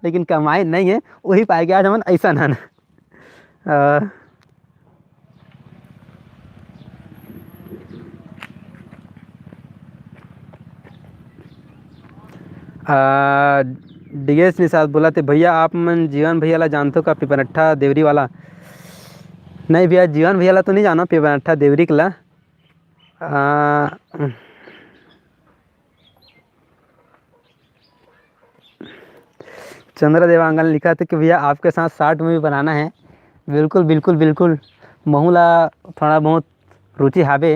लेकिन कमाई नहीं है, वही पाए के आज हमन ऐसा ना, ना। अ, आ, डीएस निषाद बोलत हे, "भैया, आप मन जीवन भैया ला जानथो का, पिपरट्ठा देवरी वाला?" नहीं भैया, जीवन भैया ला तो नहीं जानो, पिपरट्ठा देवरी के ला। आ, चंद्रा देवांगन लिखत हे कि भैया, आपके साथ शॉर्ट मूवी बनाना है। बिल्कुल, बिल्कुल, बिल्कुल। महू ला थोड़ा बहुत रुचि हावे,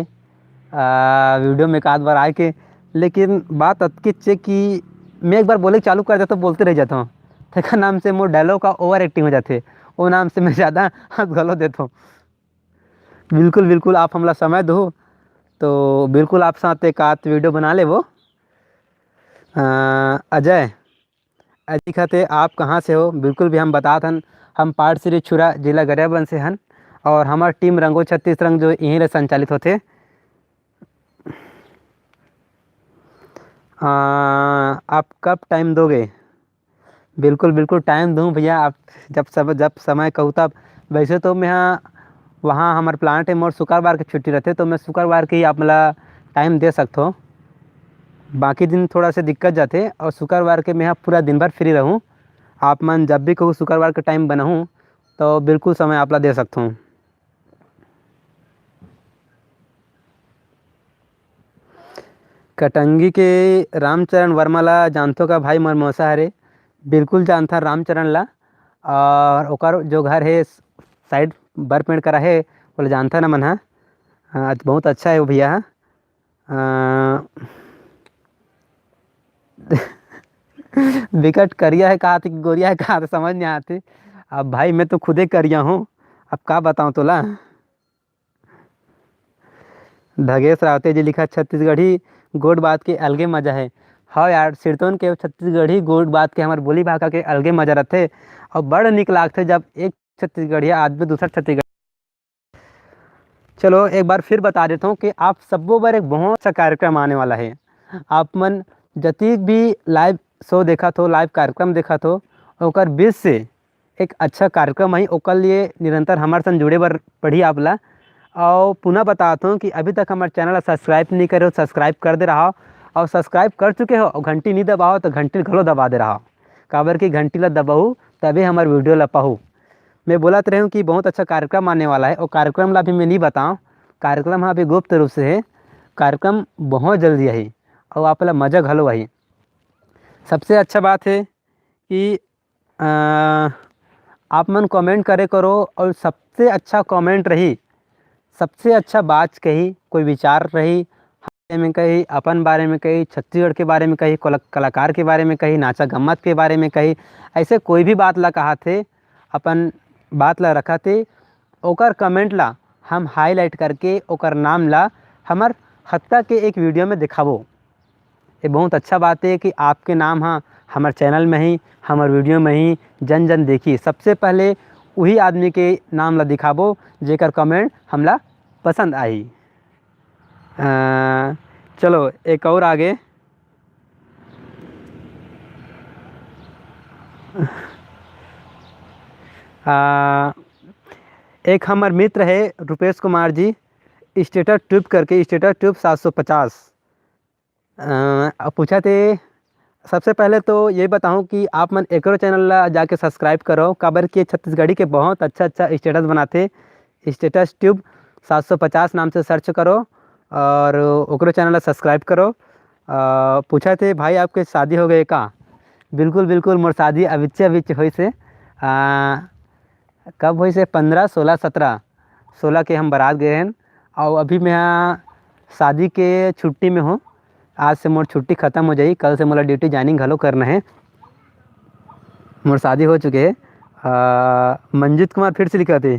आ, वीडियो में एक आध बार आए के, लेकिन बात अतकेच हे कि मैं एक बार बोले चालू कर देता हूँ, बोलते रह जाता हूँ। तेकर नाम से मोर डायलॉग का ओवर एक्टिंग हो जाथे, वो नाम से मैं ज़्यादा हंस घलो देता हूँ। बिल्कुल, बिल्कुल, आप हमला समय दो, तो बिल्कुल आप साथ एक आध वीडियो बना लेबो। अ, अजय, अजय लिखत हे, "आप कहाँ से हो?" बिल्कुल भी हम बतात हन, हम पाटसिरी छुरा, जिला गरियाबंद से हन, और हमर टीम रंगो छत्तीस रंग जो यहीं ले संचालित होथे। अ, आप कब टाइम दोगे? बिल्कुल, बिल्कुल टाइम दूँ भैया, आप जब सब, जब समय कहू तब। वैसे तो मैं हाँ, वहाँ हमर प्लांट हे, मोर शुक्रवार के छुट्टी रहथे, तो मैं शुक्रवार के ही आप मोला टाइम दे सकथो। बाकी दिन थोड़ा से दिक्कत जाथे, और शुक्रवार के मैं हाँ पूरा दिन भर फ्री रहूँ। आप मन जब भी कहू शुक्रवार के टाइम बनाहूँ, तो बिल्कुल समय आप ला दे सकथों। कटंगी के रामचरण वर्मा ला जानथो का भाई, मोर मौसा हरे? बिल्कुल जानथन रामचरण ला। और ओकर जो घर हे साइड बरपेड़ करा हे, ओला जानथन हमन हा। हाँ, बहुत अच्छा हे वो भैया हा। अ, बिकट करिया हे कहा थे कि गोरिया हे कहा थे, समझ नहीं आते। अब भाई, मैं तो खुदे करिया हूँ, अब का बताऊँ तोला। धगेश रावते जी लिखा, "छत्तीसगढ़ी गोठ बात के अलगे मजा हे।" हाँ यार, सिरतोन के छत्तीसगढ़ी गोठ बात के, हमर बोली भाखा के अलगे मजा रथे, और बड़ निक लागथे, जब एक छत्तीसगढ़िया आदमी दूसर छत्तीसगढ़। चलो, एक बार फिर बता देता हूँ कि आप सबो बर एक बहुत अच्छा कार्यक्रम आने वाला है। आप मन जतीक भी लाइव शो देखत हो, लाइव कार्यक्रम देखत हो, ओकर बीच से एक अच्छा कार्यक्रम है, ओकर लिए निरंतर हमारे संग जुड़े बर पड़ी आप ला। और पुनः बतात हूँ कि अभी तक हमारे चैनल ला सब्सक्राइब नहीं करे हो, सब्सक्राइब कर दे रहा हो, और सब्सक्राइब कर चुके हो और घंटी नहीं दबाओ तो घंटी घलो दबा दे रहा हो, काबर कि घंटी ला दबाहू तभी हमारे वीडियो ला पाहू। मैं बोलत रहे हूँ कि बहुत अच्छा कार्यक्रम आने वाला है, और कार्यक्रम ला भी मैं नहीं बताऊँ, कार्यक्रम हाँ अभी गुप्त रूप से है, कार्यक्रम बहुत जल्दी आई और आप ला मजा घलो आई। सबसे अच्छा बात है कि अ, आप मन कमेंट करे करो, और सबसे अच्छा कमेंट रही, सबसे अच्छा बात कही, कोई विचार रही, बारे में कही, अपन बारे में कही, छत्तीसगढ़ के बारे में कही, कला-, कलाकार के बारे में कही, नाचा गम्मत के बारे में कही, ऐसे कोई भी बात ला कहा थे, अपन बात ला रखा थे, ओकर कमेंट ला हम हाईलाइट करके ओकर नाम ला हमर हफ्ता के एक वीडियो में दिखाबो। ये बहुत अच्छा बात है कि आपके नाम हा हमर चैनल में ही, हमर वीडियो में ही जन जन देखी। सबसे पहले वही आदमी के नाम ला दिखाबो जेकर कमेंट हमला पसंद आई। अ, चलो एक और आगे। अ, एक हमर मित्र है रुपेश कुमार जी, स्टेटस ट्यूब करके, स्टेटस ट्यूब सात सौ पचास। अ, अब पूछा थे, सबसे पहले तो ये बताऊं कि आप मन एकरो चैनल ला जाके सब्सक्राइब करो, काबर कि छत्तीसगढ़ी के बहुत अच्छा अच्छा स्टेटस बनाथे। स्टेटस ट्यूब सात सौ पचास नाम से सर्च करो और ओकरो चैनल ला सब्सक्राइब करो। अ, पूछा थे, "भाई, आपके शादी हो गए का?" बिल्कुल, बिल्कुल, मोर शादी अबिच्चे अबिच्चे होइस हे। अ, कब होइस हे? पन्द्रह, सोलह, सत्रह, सोलह के हम बारात गए हन, और अभी मैं हाँ शादी के छुट्टी में हूँ। आज से मोर छुट्टी खत्म हो जाही, कल से मोला ड्यूटी ज्वाइनिंग घलो करना है। मोर शादी हो चुके है। अ, मंजीत कुमार फिर से लिखा थे।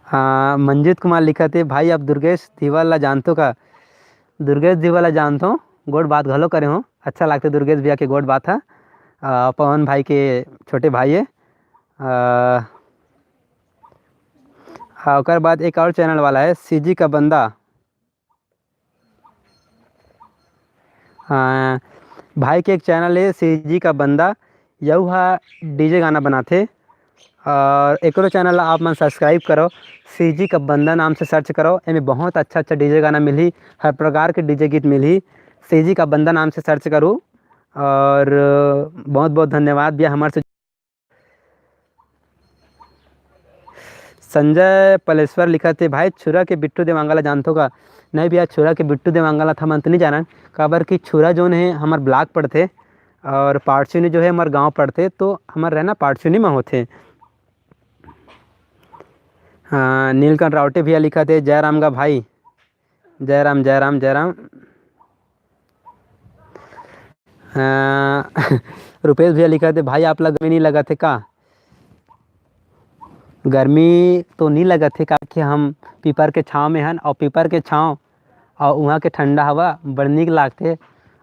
हाँ, मंजीत कुमार लिखा थे, "भाई, आप दुर्गेश धीवाल ला जानतो का?" दुर्गेश धीवाल ला जानतो, गोठ बात घलो करे हो। अच्छा लागथे दुर्गेश भैया के गोठ बात हा। अ, पवन भाई के छोटे भाई है। अ, हाँ, ओकर बाद एक और चैनल वाला है, सीजी का बंदा। हाँ, भाई के एक चैनल है, सीजी का बंदा, यहू हा डीजे गाना बनाथे। और एकरो चैनल ला आप मन सब्सक्राइब करो, सीजी का बंदा नाम से सर्च करो। एमे बहुत अच्छा अच्छा डीजे गाना मिलही, हर प्रकार के डीजे गीत मिलही। सीजी का बंदा नाम से सर्च करूँ। और बहुत बहुत धन्यवाद भैया हमारे से। संजय पलेश्वर लिखत हे, भाई छुरा के बिट्टू देवांगन ला जानथो का? नहीं भैया, छुरा के बिट्टू देवांगन ला हमन तो नहीं जानन, काबर कि छुरा जोन हे हमर ब्लॉक पड़थे और पारचुनी जो है हमर गांव पड़थे, तो हमर रहना पारचुनी में होथे। हाँ, नीलकंठ रावटे भैया लिखत हे, जय राम गा भाई। जय राम, जय राम, जय राम। अ, रुपेश भैया लिखत हे, भाई आप ला गर्मी नहीं लगत हे का? गर्मी तो नहीं लगत हे, काहे कि हम पीपर के छाँव में हन, और पीपर के छाँव और उहाँ के ठंडा हवा बड़ नीक लागथे।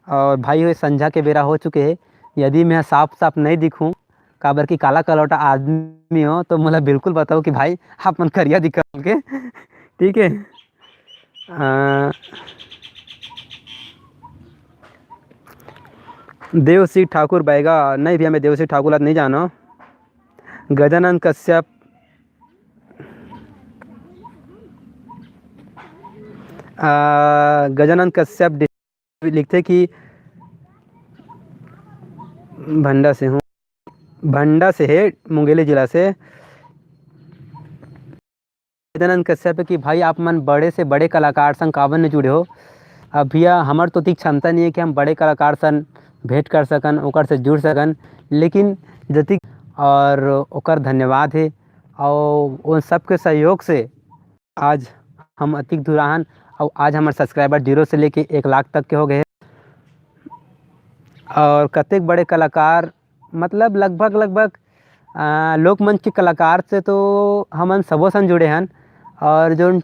और भाई हो, संझा के बेरा हो चुके हे, यदि मैं साफ साफ नहीं दिखूँ, काबर कि काला कलौटा आदमी हो, तो मोला बिल्कुल बताओ कि भाई आप मन करिया दिखत हो के, ठीक है। अ, देवसी ठाकुर बैगा, नहीं भैया, मैं देवसी ठाकुर ला नहीं जानो। गजानंद कश्यप, अ, गजानंद कश्यप डि-, लिखथे कि भंडा से हूँ, भंडा से है, मुंगेली जिला से। गजानंद कश्यप कि भाई आप मन बड़े से बड़े कलाकार संग काबर नहीं जुड़े हो? अब भैया, हमर तो इतनी क्षमता नहीं है कि हम बड़े कलाकार सन भेंट कर सकन, ओकर से जुड़ सकन, लेकिन जतिक और ओकर धन्यवाद है। और उन सबके सहयोग से आज हम अतिक दूर आहन, और आज हमर सब्सक्राइबर जीरो से लेके एक लाख तक के हो गए। और कतेक बड़े कलाकार, मतलब लगभग, लगभग, आ, लोकमंच के कलाकार से तो हमन सबो सन जुड़े हन, और जोन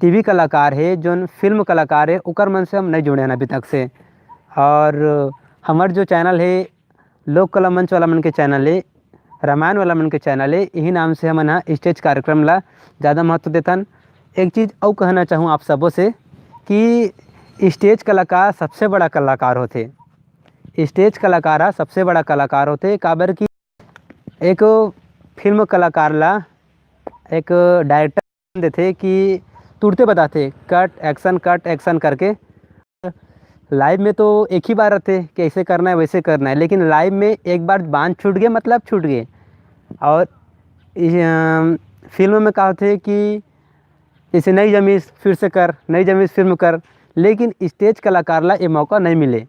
टीवी कलाकार हे, जोन फिल्म कलाकार हे, ओकर मन से हम नहीं जुड़े हन अभी तक से। और हमर जो चैनल हे, लोक कला मंच वाला मन के चैनल हे, रामायण वाला मन के चैनल हे, यही नाम से हमन ह स्टेज कार्यक्रम ला ज़्यादा महत्व देथन। एक चीज़ अउ कहना चाहूँ आप सबो से कि स्टेज कलाकार सबसे बड़ा कलाकार होथे। स्टेज कलाकार ह सबसे बड़ा कलाकार होथे, काबर कि एक फिल्म कलाकार ला एक डायरेक्टर देथे कि तुरते बताथे, "कट, एक्शन, कट, एक्शन" करके। लाइव में तो एक ही बार रहथे कि ऐसे करना है, वैसे करना है, लेकिन लाइव में एक बार बांध छूट गए, मतलब छूट गए। और इस, अम, फिल्म में का होथे कि जैसे नहीं जमीस फिर से कर, नहीं जमीस फिल्म कर, लेकिन स्टेज कलाकार ला ये मौका नहीं मिले।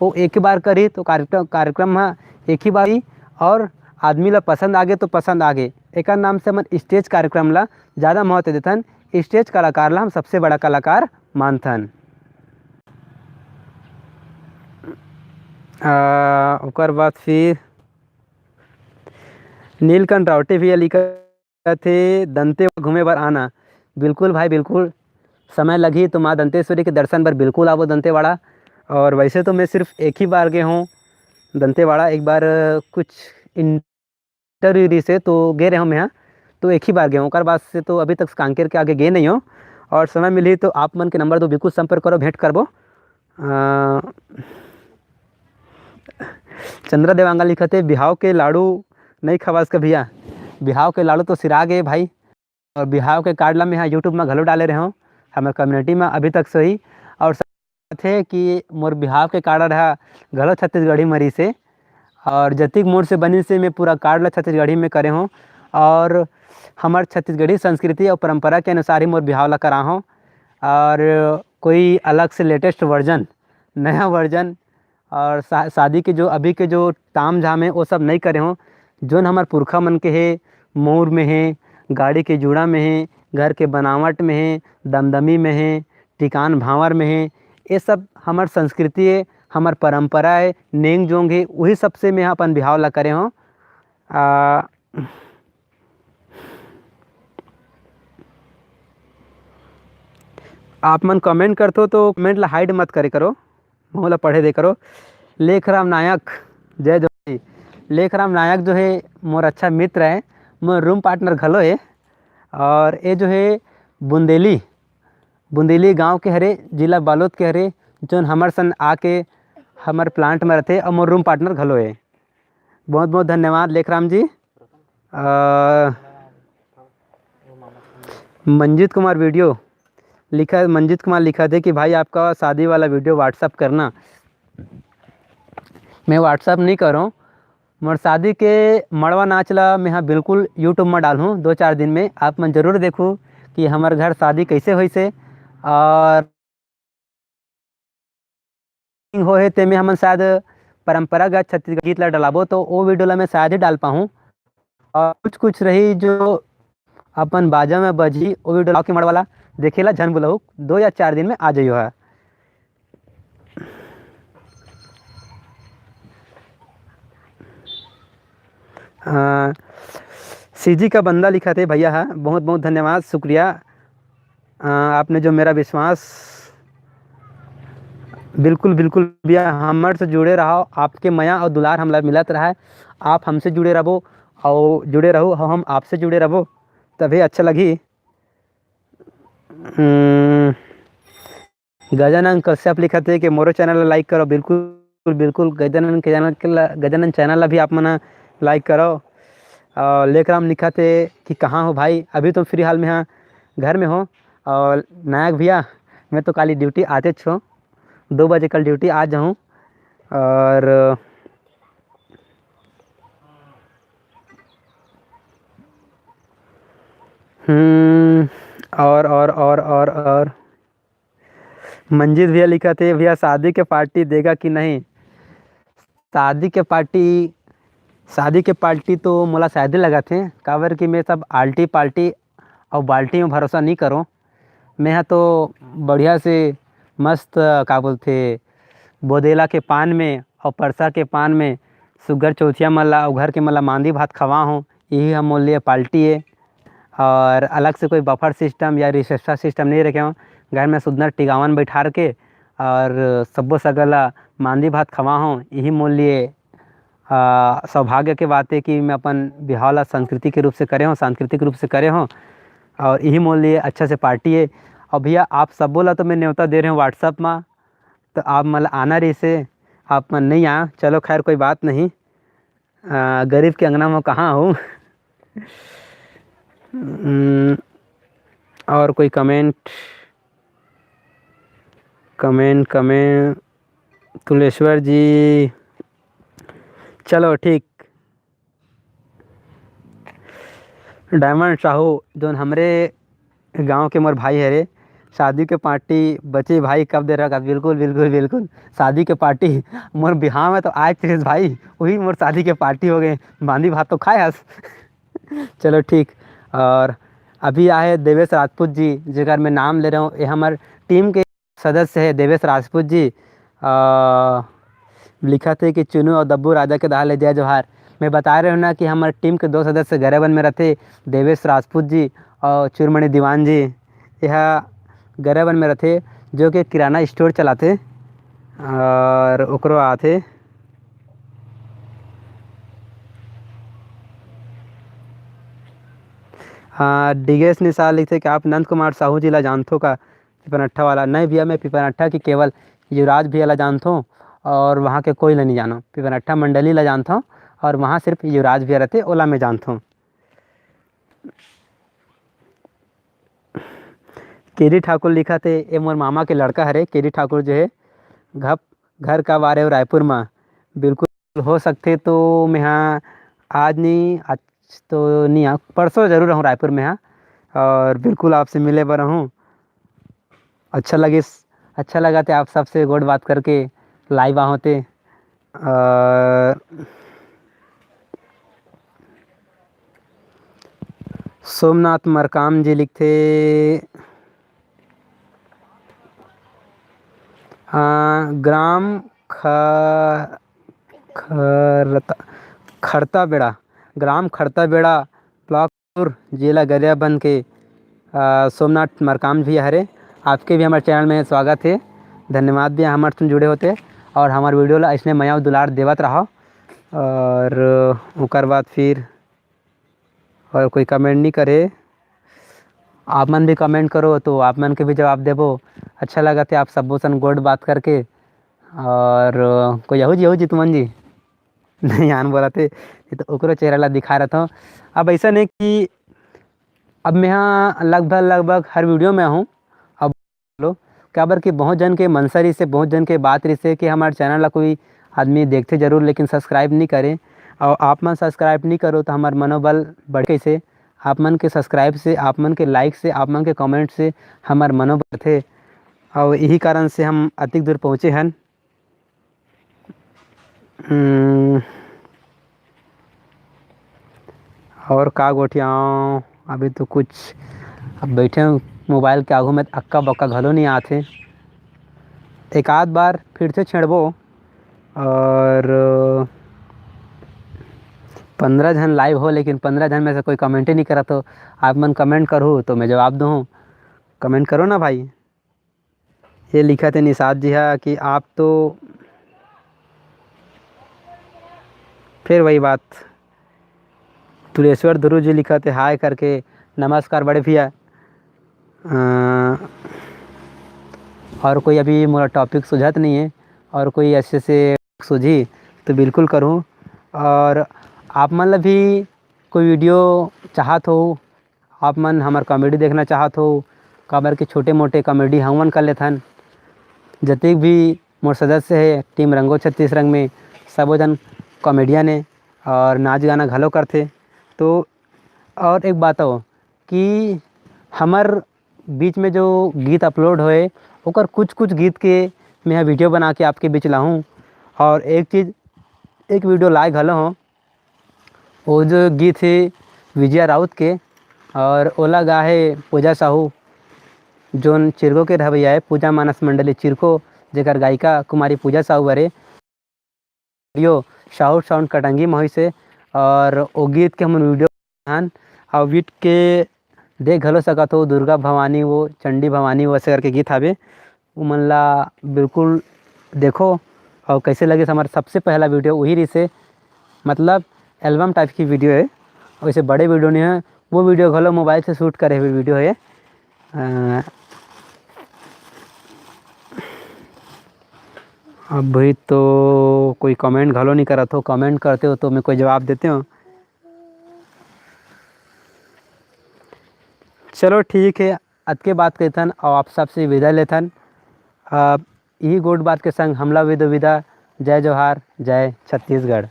वो एक ही बार करी तो कार्यक्रम, कार्यक्रम ह एक ही बार ही, और आदमी ला पसंद आगे तो पसंद आगे। एकर नाम से हमन स्टेज कार्यक्रम ला ज़्यादा महत्व देथन। स्टेज कलाकार ला हम सबसे बड़ा कलाकार मानथन। आ, ओकर बाद फिर नीलकंठ रावटे भैया लिखत हे, "दंतेवाड़ा घूमे बर आना।" बिल्कुल भाई, बिल्कुल, समय लगही तो माँ दंतेश्वरी के दर्शन बर बिल्कुल आबो दंतेवाड़ा। और वैसे तो मैं सिर्फ एक ही बार गए हूँ दंतेवाड़ा, एक बार, अ, कुछ इंटरव्यू रही से तो गए रहे हूँ मैं, हाँ, तो एक ही बार गए हूँ, ओकर बाद से तो अभी तक कांकेर के आगे गए नहीं हूँ। और समय मिली तो आप मन के नंबर तो बिल्कुल संपर्क करो, भेंट करबो। अ, चंद्रा देवांगन लिखत हे, "बिहाव के लाडू नहीं खवास का भैया?" बिहाव के लाडू तो सिरा गए भाई, और बिहाव के कार्ड ला मैं यहाँ YouTube में घलो डाले रहे हूँ, हमर कम्युनिटी में अभी तक से ही। और साथ है कि मोर बिहाव के कार्ड रहा घलो छत्तीसगढ़ी मरी से, और जतिक मोर से बनी से मैं पूरा कार्ड ला छत्तीसगढ़ी में करे हूँ, और हमर छत्तीसगढ़ी संस्कृति और परंपरा के अनुसार ही मोर बिहाव ला करा हूँ। और कोई अलग से लेटेस्ट वर्जन, नया वर्जन और शा-, शादी के जो अभी के जो ताम झाम है, वो सब नहीं करे हों। जोन हमर पुरखा मन के हे, मउर में हे, गाड़ी के जूड़ा में हे, घर के बनावट में हे, दमदमी में हे, टिकान भांवर में हे, ये सब हमर संस्कृति हे, हमर परंपरा हे, नेंग जोंग हे, वही सबसे मैं अपन बिहाव ला करे हों। आ, आप मन कमेंट करथो तो कमेंट ला हाइड मत करे करो, मोला पढ़े दे करो। लेखराम नायक, जय जोहार। लेखराम नायक जो है मोर अच्छा मित्र है, मोर रूम पार्टनर घलो है। और ये जो है बुंदेली, बुंदेली गांव के हरे, जिला बालोद के हरे, जोन हमर सन आके हमर प्लांट में रहते और मोर रूम पार्टनर घलो है। बहुत बहुत धन्यवाद लेखराम जी। अ, मंजीत कुमार वीडियो लिखा, मंजीत कुमार लिखा थे कि भाई, आपका शादी वाला वीडियो WhatsApp करना। मैं WhatsApp नहीं करूँ, मोर शादी के मड़वा नाच ला मैं हा बिल्कुल YouTube में डालूँ दो चार दिन में। आप मन जरूर देखू कि हमर घर शादी कैसे होइसे। और होहे, तेमे हमन शायद परंपरागत छत्तीसगढ़ी गीत ला डलाबो, तो वो वीडियो ला मैं शायद ही डाल पाहूँ। और कुछ कुछ रही जो अपन बाजा में बजही, वो वीडियो लाओ के मड़वा ला देखे ला झन बुलाहू, दो या चार दिन में आ जाइयो है। अ, सीजी का बंदा लिखा थे भैया, हाँ, बहुत बहुत धन्यवाद, शुक्रिया। अ, आपने जो मेरा विश्वास, बिल्कुल, बिल्कुल भैया, हमर से जुड़े रहो, आपके मया और दुलार हमला मिलत रहा है, आप हमसे जुड़े रहो और जुड़े रहो, हम आपसे जुड़े रहो, तभी अच्छा लगी। हम्म, गजानन कश्यप लिखत हे कि मोरो चैनल ला लाइक करो। बिल्कुल, बिल्कुल, गजानन के चैनल के ला, गजानन चैनल ला भी आप मन लाइक करो। और लेखराम लिखत हे कि कहाँ हो भाई, अभी तो फिलहाल में हाँ घर में हो। और नायक भैया, मैं तो काली ड्यूटी आते छो, दो बजे कल ड्यूटी आ जाऊँ। और हम्म, और, और, और, और, और मंजीत भैया लिखत हे, "भैया, शादी के पार्टी देगा कि नहीं?" शादी के पार्टी, शादी के पार्टी तो मोला शायद ही लगत हे, काबर कि मैं सब आल्टी पाल्टी और बाल्टी में भरोसा नहीं करो। मैं हा तो बढ़िया से मस्त, का बोलथे, बोदेला के पान में और परसा के पान में सुग्घर चौथिया मन ला और घर के मन ला मांदी भात खवा हूँ, यही हम मोर लिए पार्टी है। और अलग से कोई बफर सिस्टम या रिसेप्शन सिस्टम नहीं रखे हूँ, घर में सुंदर टिगावन बैठार के और सब्बो सगला मांदी भात खवा हूँ, यही मोर लिए आ, सौभाग्य के बात है कि मैं अपन बिहाव ला संस्कृति के रूप से करे हूँ, सांस्कृतिक रूप से करे हूँ, और यही मोर लिए अच्छा से पार्टी है। और भैया, आप सब्बो ला तो मैं न्योता दे रहे हूँ WhatsApp में, तो आप मन ला आना रहिसे, आप मन नहीं आए, चलो खैर, कोई बात नहीं। आ, गरीब के अंगना में कहाँ हूँ। हम्म, और कोई कमेंट, कमेंट, कमेंट, तुलेश्वर जी, चलो ठीक। डायमंड साहू, जोन हमरे गांव के मोर भाई हरे, शादी के पार्टी बचे भाई, कब दे रखा? बिल्कुल, बिल्कुल, बिल्कुल, शादी के पार्टी। मोर बिहाव में तो आए थे भाई, वही मोर शादी के पार्टी हो गए, मांदी भात तो खाए हस। चलो ठीक। और अभी आए देवेश राजपूत जी, जेकर मैं नाम ले रहा हूँ, ये हमारे टीम के सदस्य है देवेश राजपूत जी। अ, लिखत हे कि चुनू और दब्बू राजा के दहा ले जय जोहार। मैं बता रहे हूँ ना कि हमारे टीम के दो सदस्य गरेबन में रहते, देवेश राजपूत जी और चूरमणि दीवान जी। यह गरेबन में रहते, जो कि किराना स्टोर चलाते और ओकरो आते। हाँ, डिगेश निषाद लिखते कि आप नंद कुमार साहू जी ला जानथो का? पिपरनट्ठा वाला? नहीं भैया, मैं पिपरनट्ठा के केवल युवराज भैया ला जानथों और वहाँ के कोई ला नहीं जानो। पिपरनट्ठा मंडली ला जानथों और वहाँ सिर्फ युवराज भैया रहते, ओला मैं जानथों। केडी ठाकुर लिखत हे, "ए मोर मामा के लड़का हरे।" केडी ठाकुर जो है, घप-, घर कब आ रहे हो रायपुर में? बिल्कुल हो सकथे तो मैं हाँ आज नहीं, आज तो नहीं आ, परसों जरूर रहूँ रायपुर में हाँ, और बिल्कुल आपसे मिले बर रहूँ। अच्छा लगिस, अच्छा लगा थे आप सबसे गोठ बात करके, लाइव आ होते। अ, सोमनाथ मरकाम जी लिखथे, अ, ग्राम ख-, खरता, खरता बेड़ा, ग्राम खरता बेड़ा, ब्लॉक जिला गरियाबंद के, अ, सोमनाथ मरकाम भी हरे। आपके भी हमारे चैनल में स्वागत है, धन्यवाद भी हमारे तुम जुड़े होते और हमारे वीडियो ला ऐसने मया दुलार देवत रहो। और ओकर बाद फिर और कोई कमेंट नहीं करे, आप मन भी कमेंट करो तो आप मन के भी जवाब देबो। अच्छा लगा थे आप सबो सन गोठ बात करके। और कोई यहू जी, यहू जी तुमन जी? नहीं आन बोलत हे, नहीं तो ओकरो चेहरा ला दिखा रहत हूँ। अब ऐसा नहीं कि अब मैं हाँ लगभग, लगभग हर वीडियो में हूँ। अब बोलो, काबर कि बहुत जन के मनसा रहिसे, बहुत जन के बात रहिसे कि हमारे चैनल ला कोई आदमी देखते जरूर, लेकिन सब्सक्राइब नहीं करे। और आप मन सब्सक्राइब नहीं करो तो हमार मनोबल बढ़ कैसे? आप मन के सब्सक्राइब से, आप मन के लाइक से, आप मन के कमेंट से हमार मनोबल बढ़थे। और यही कारण से हम अतिक दूर पहुँचे हन। हम्म, और का गोठियाऊँ, अभी तो कुछ, अब बैठे हूँ मोबाइल के आगू में, अक्का बक्का घलो नहीं आथे। एक आध बार फिर से छेड़बो। और पंद्रह झन लाइव हो, लेकिन पंद्रह झन में से कोई कमेंटे नहीं करत हो। आप मन कमेंट करहू तो मैं जवाब दूँ। कमेंट करो ना भाई। ये लिखत हे निषाद जी हा कि आप तो, फिर वही बात, तुलेश्वर ध्रुव जी लिखत हे हाय करके, नमस्कार बड़े भैया। अ, और कोई अभी मोला टॉपिक सूझत नहीं है, और कोई ऐसे से सूझी तो बिल्कुल करूँ। और आप मन ला भी कोई वीडियो चाहत हो, आप मन हमर कॉमेडी देखना चाहत हो, काबर कि छोटे मोटे कॉमेडी हमन कर लेथन। जतेक भी मोर सदस्य हे टीम रंगो छत्तीस रंग में, सबो झन कॉमेडियन हे और नाच गाना घलो करथे। तो और एक बात हो कि हमर बीच में जो गीत अपलोड होए, ओकर कुछ कुछ गीत के मैं वीडियो बना के आपके बीच लाहूँ। और एक चीज़, एक वीडियो लाए घलो हों, वो जो गीत हे विजया राउत के, और ओला गा हे पूजा साहू, जोन चिरको के रहवैया हे, पूजा मानस मंडली चिरको, जेकर गायिका कुमारी पूजा साहू हरे। वीडियो साउथ साउंड कटंगी म होइस हे, और वो गीत के हमन वीडियो हन, और गीत के देख घलो सकत हो, दुर्गा भवानी वो, चंडी भवानी वो, ऐसे करके गीत हावे, उमन ला बिल्कुल देखो। और कैसे लगिस हमारा सबसे पहला वीडियो, वही रहिस हे, मतलब एल्बम टाइप की वीडियो है, वैसे बड़े वीडियो नहीं है। वो वीडियो घलो मोबाइल से शूट करे हुए वीडियो है। अ, अभी तो कोई कमेंट घलो नहीं करत हो, कमेंट करते हो तो मैं कोई जवाब देते हो। चलो ठीक है, अतके बात कहथन और आप सबसे विदा लेथन। अब यही गोट बात के संग हमला विदो विदा। जय जोहार, जय छत्तीसगढ़।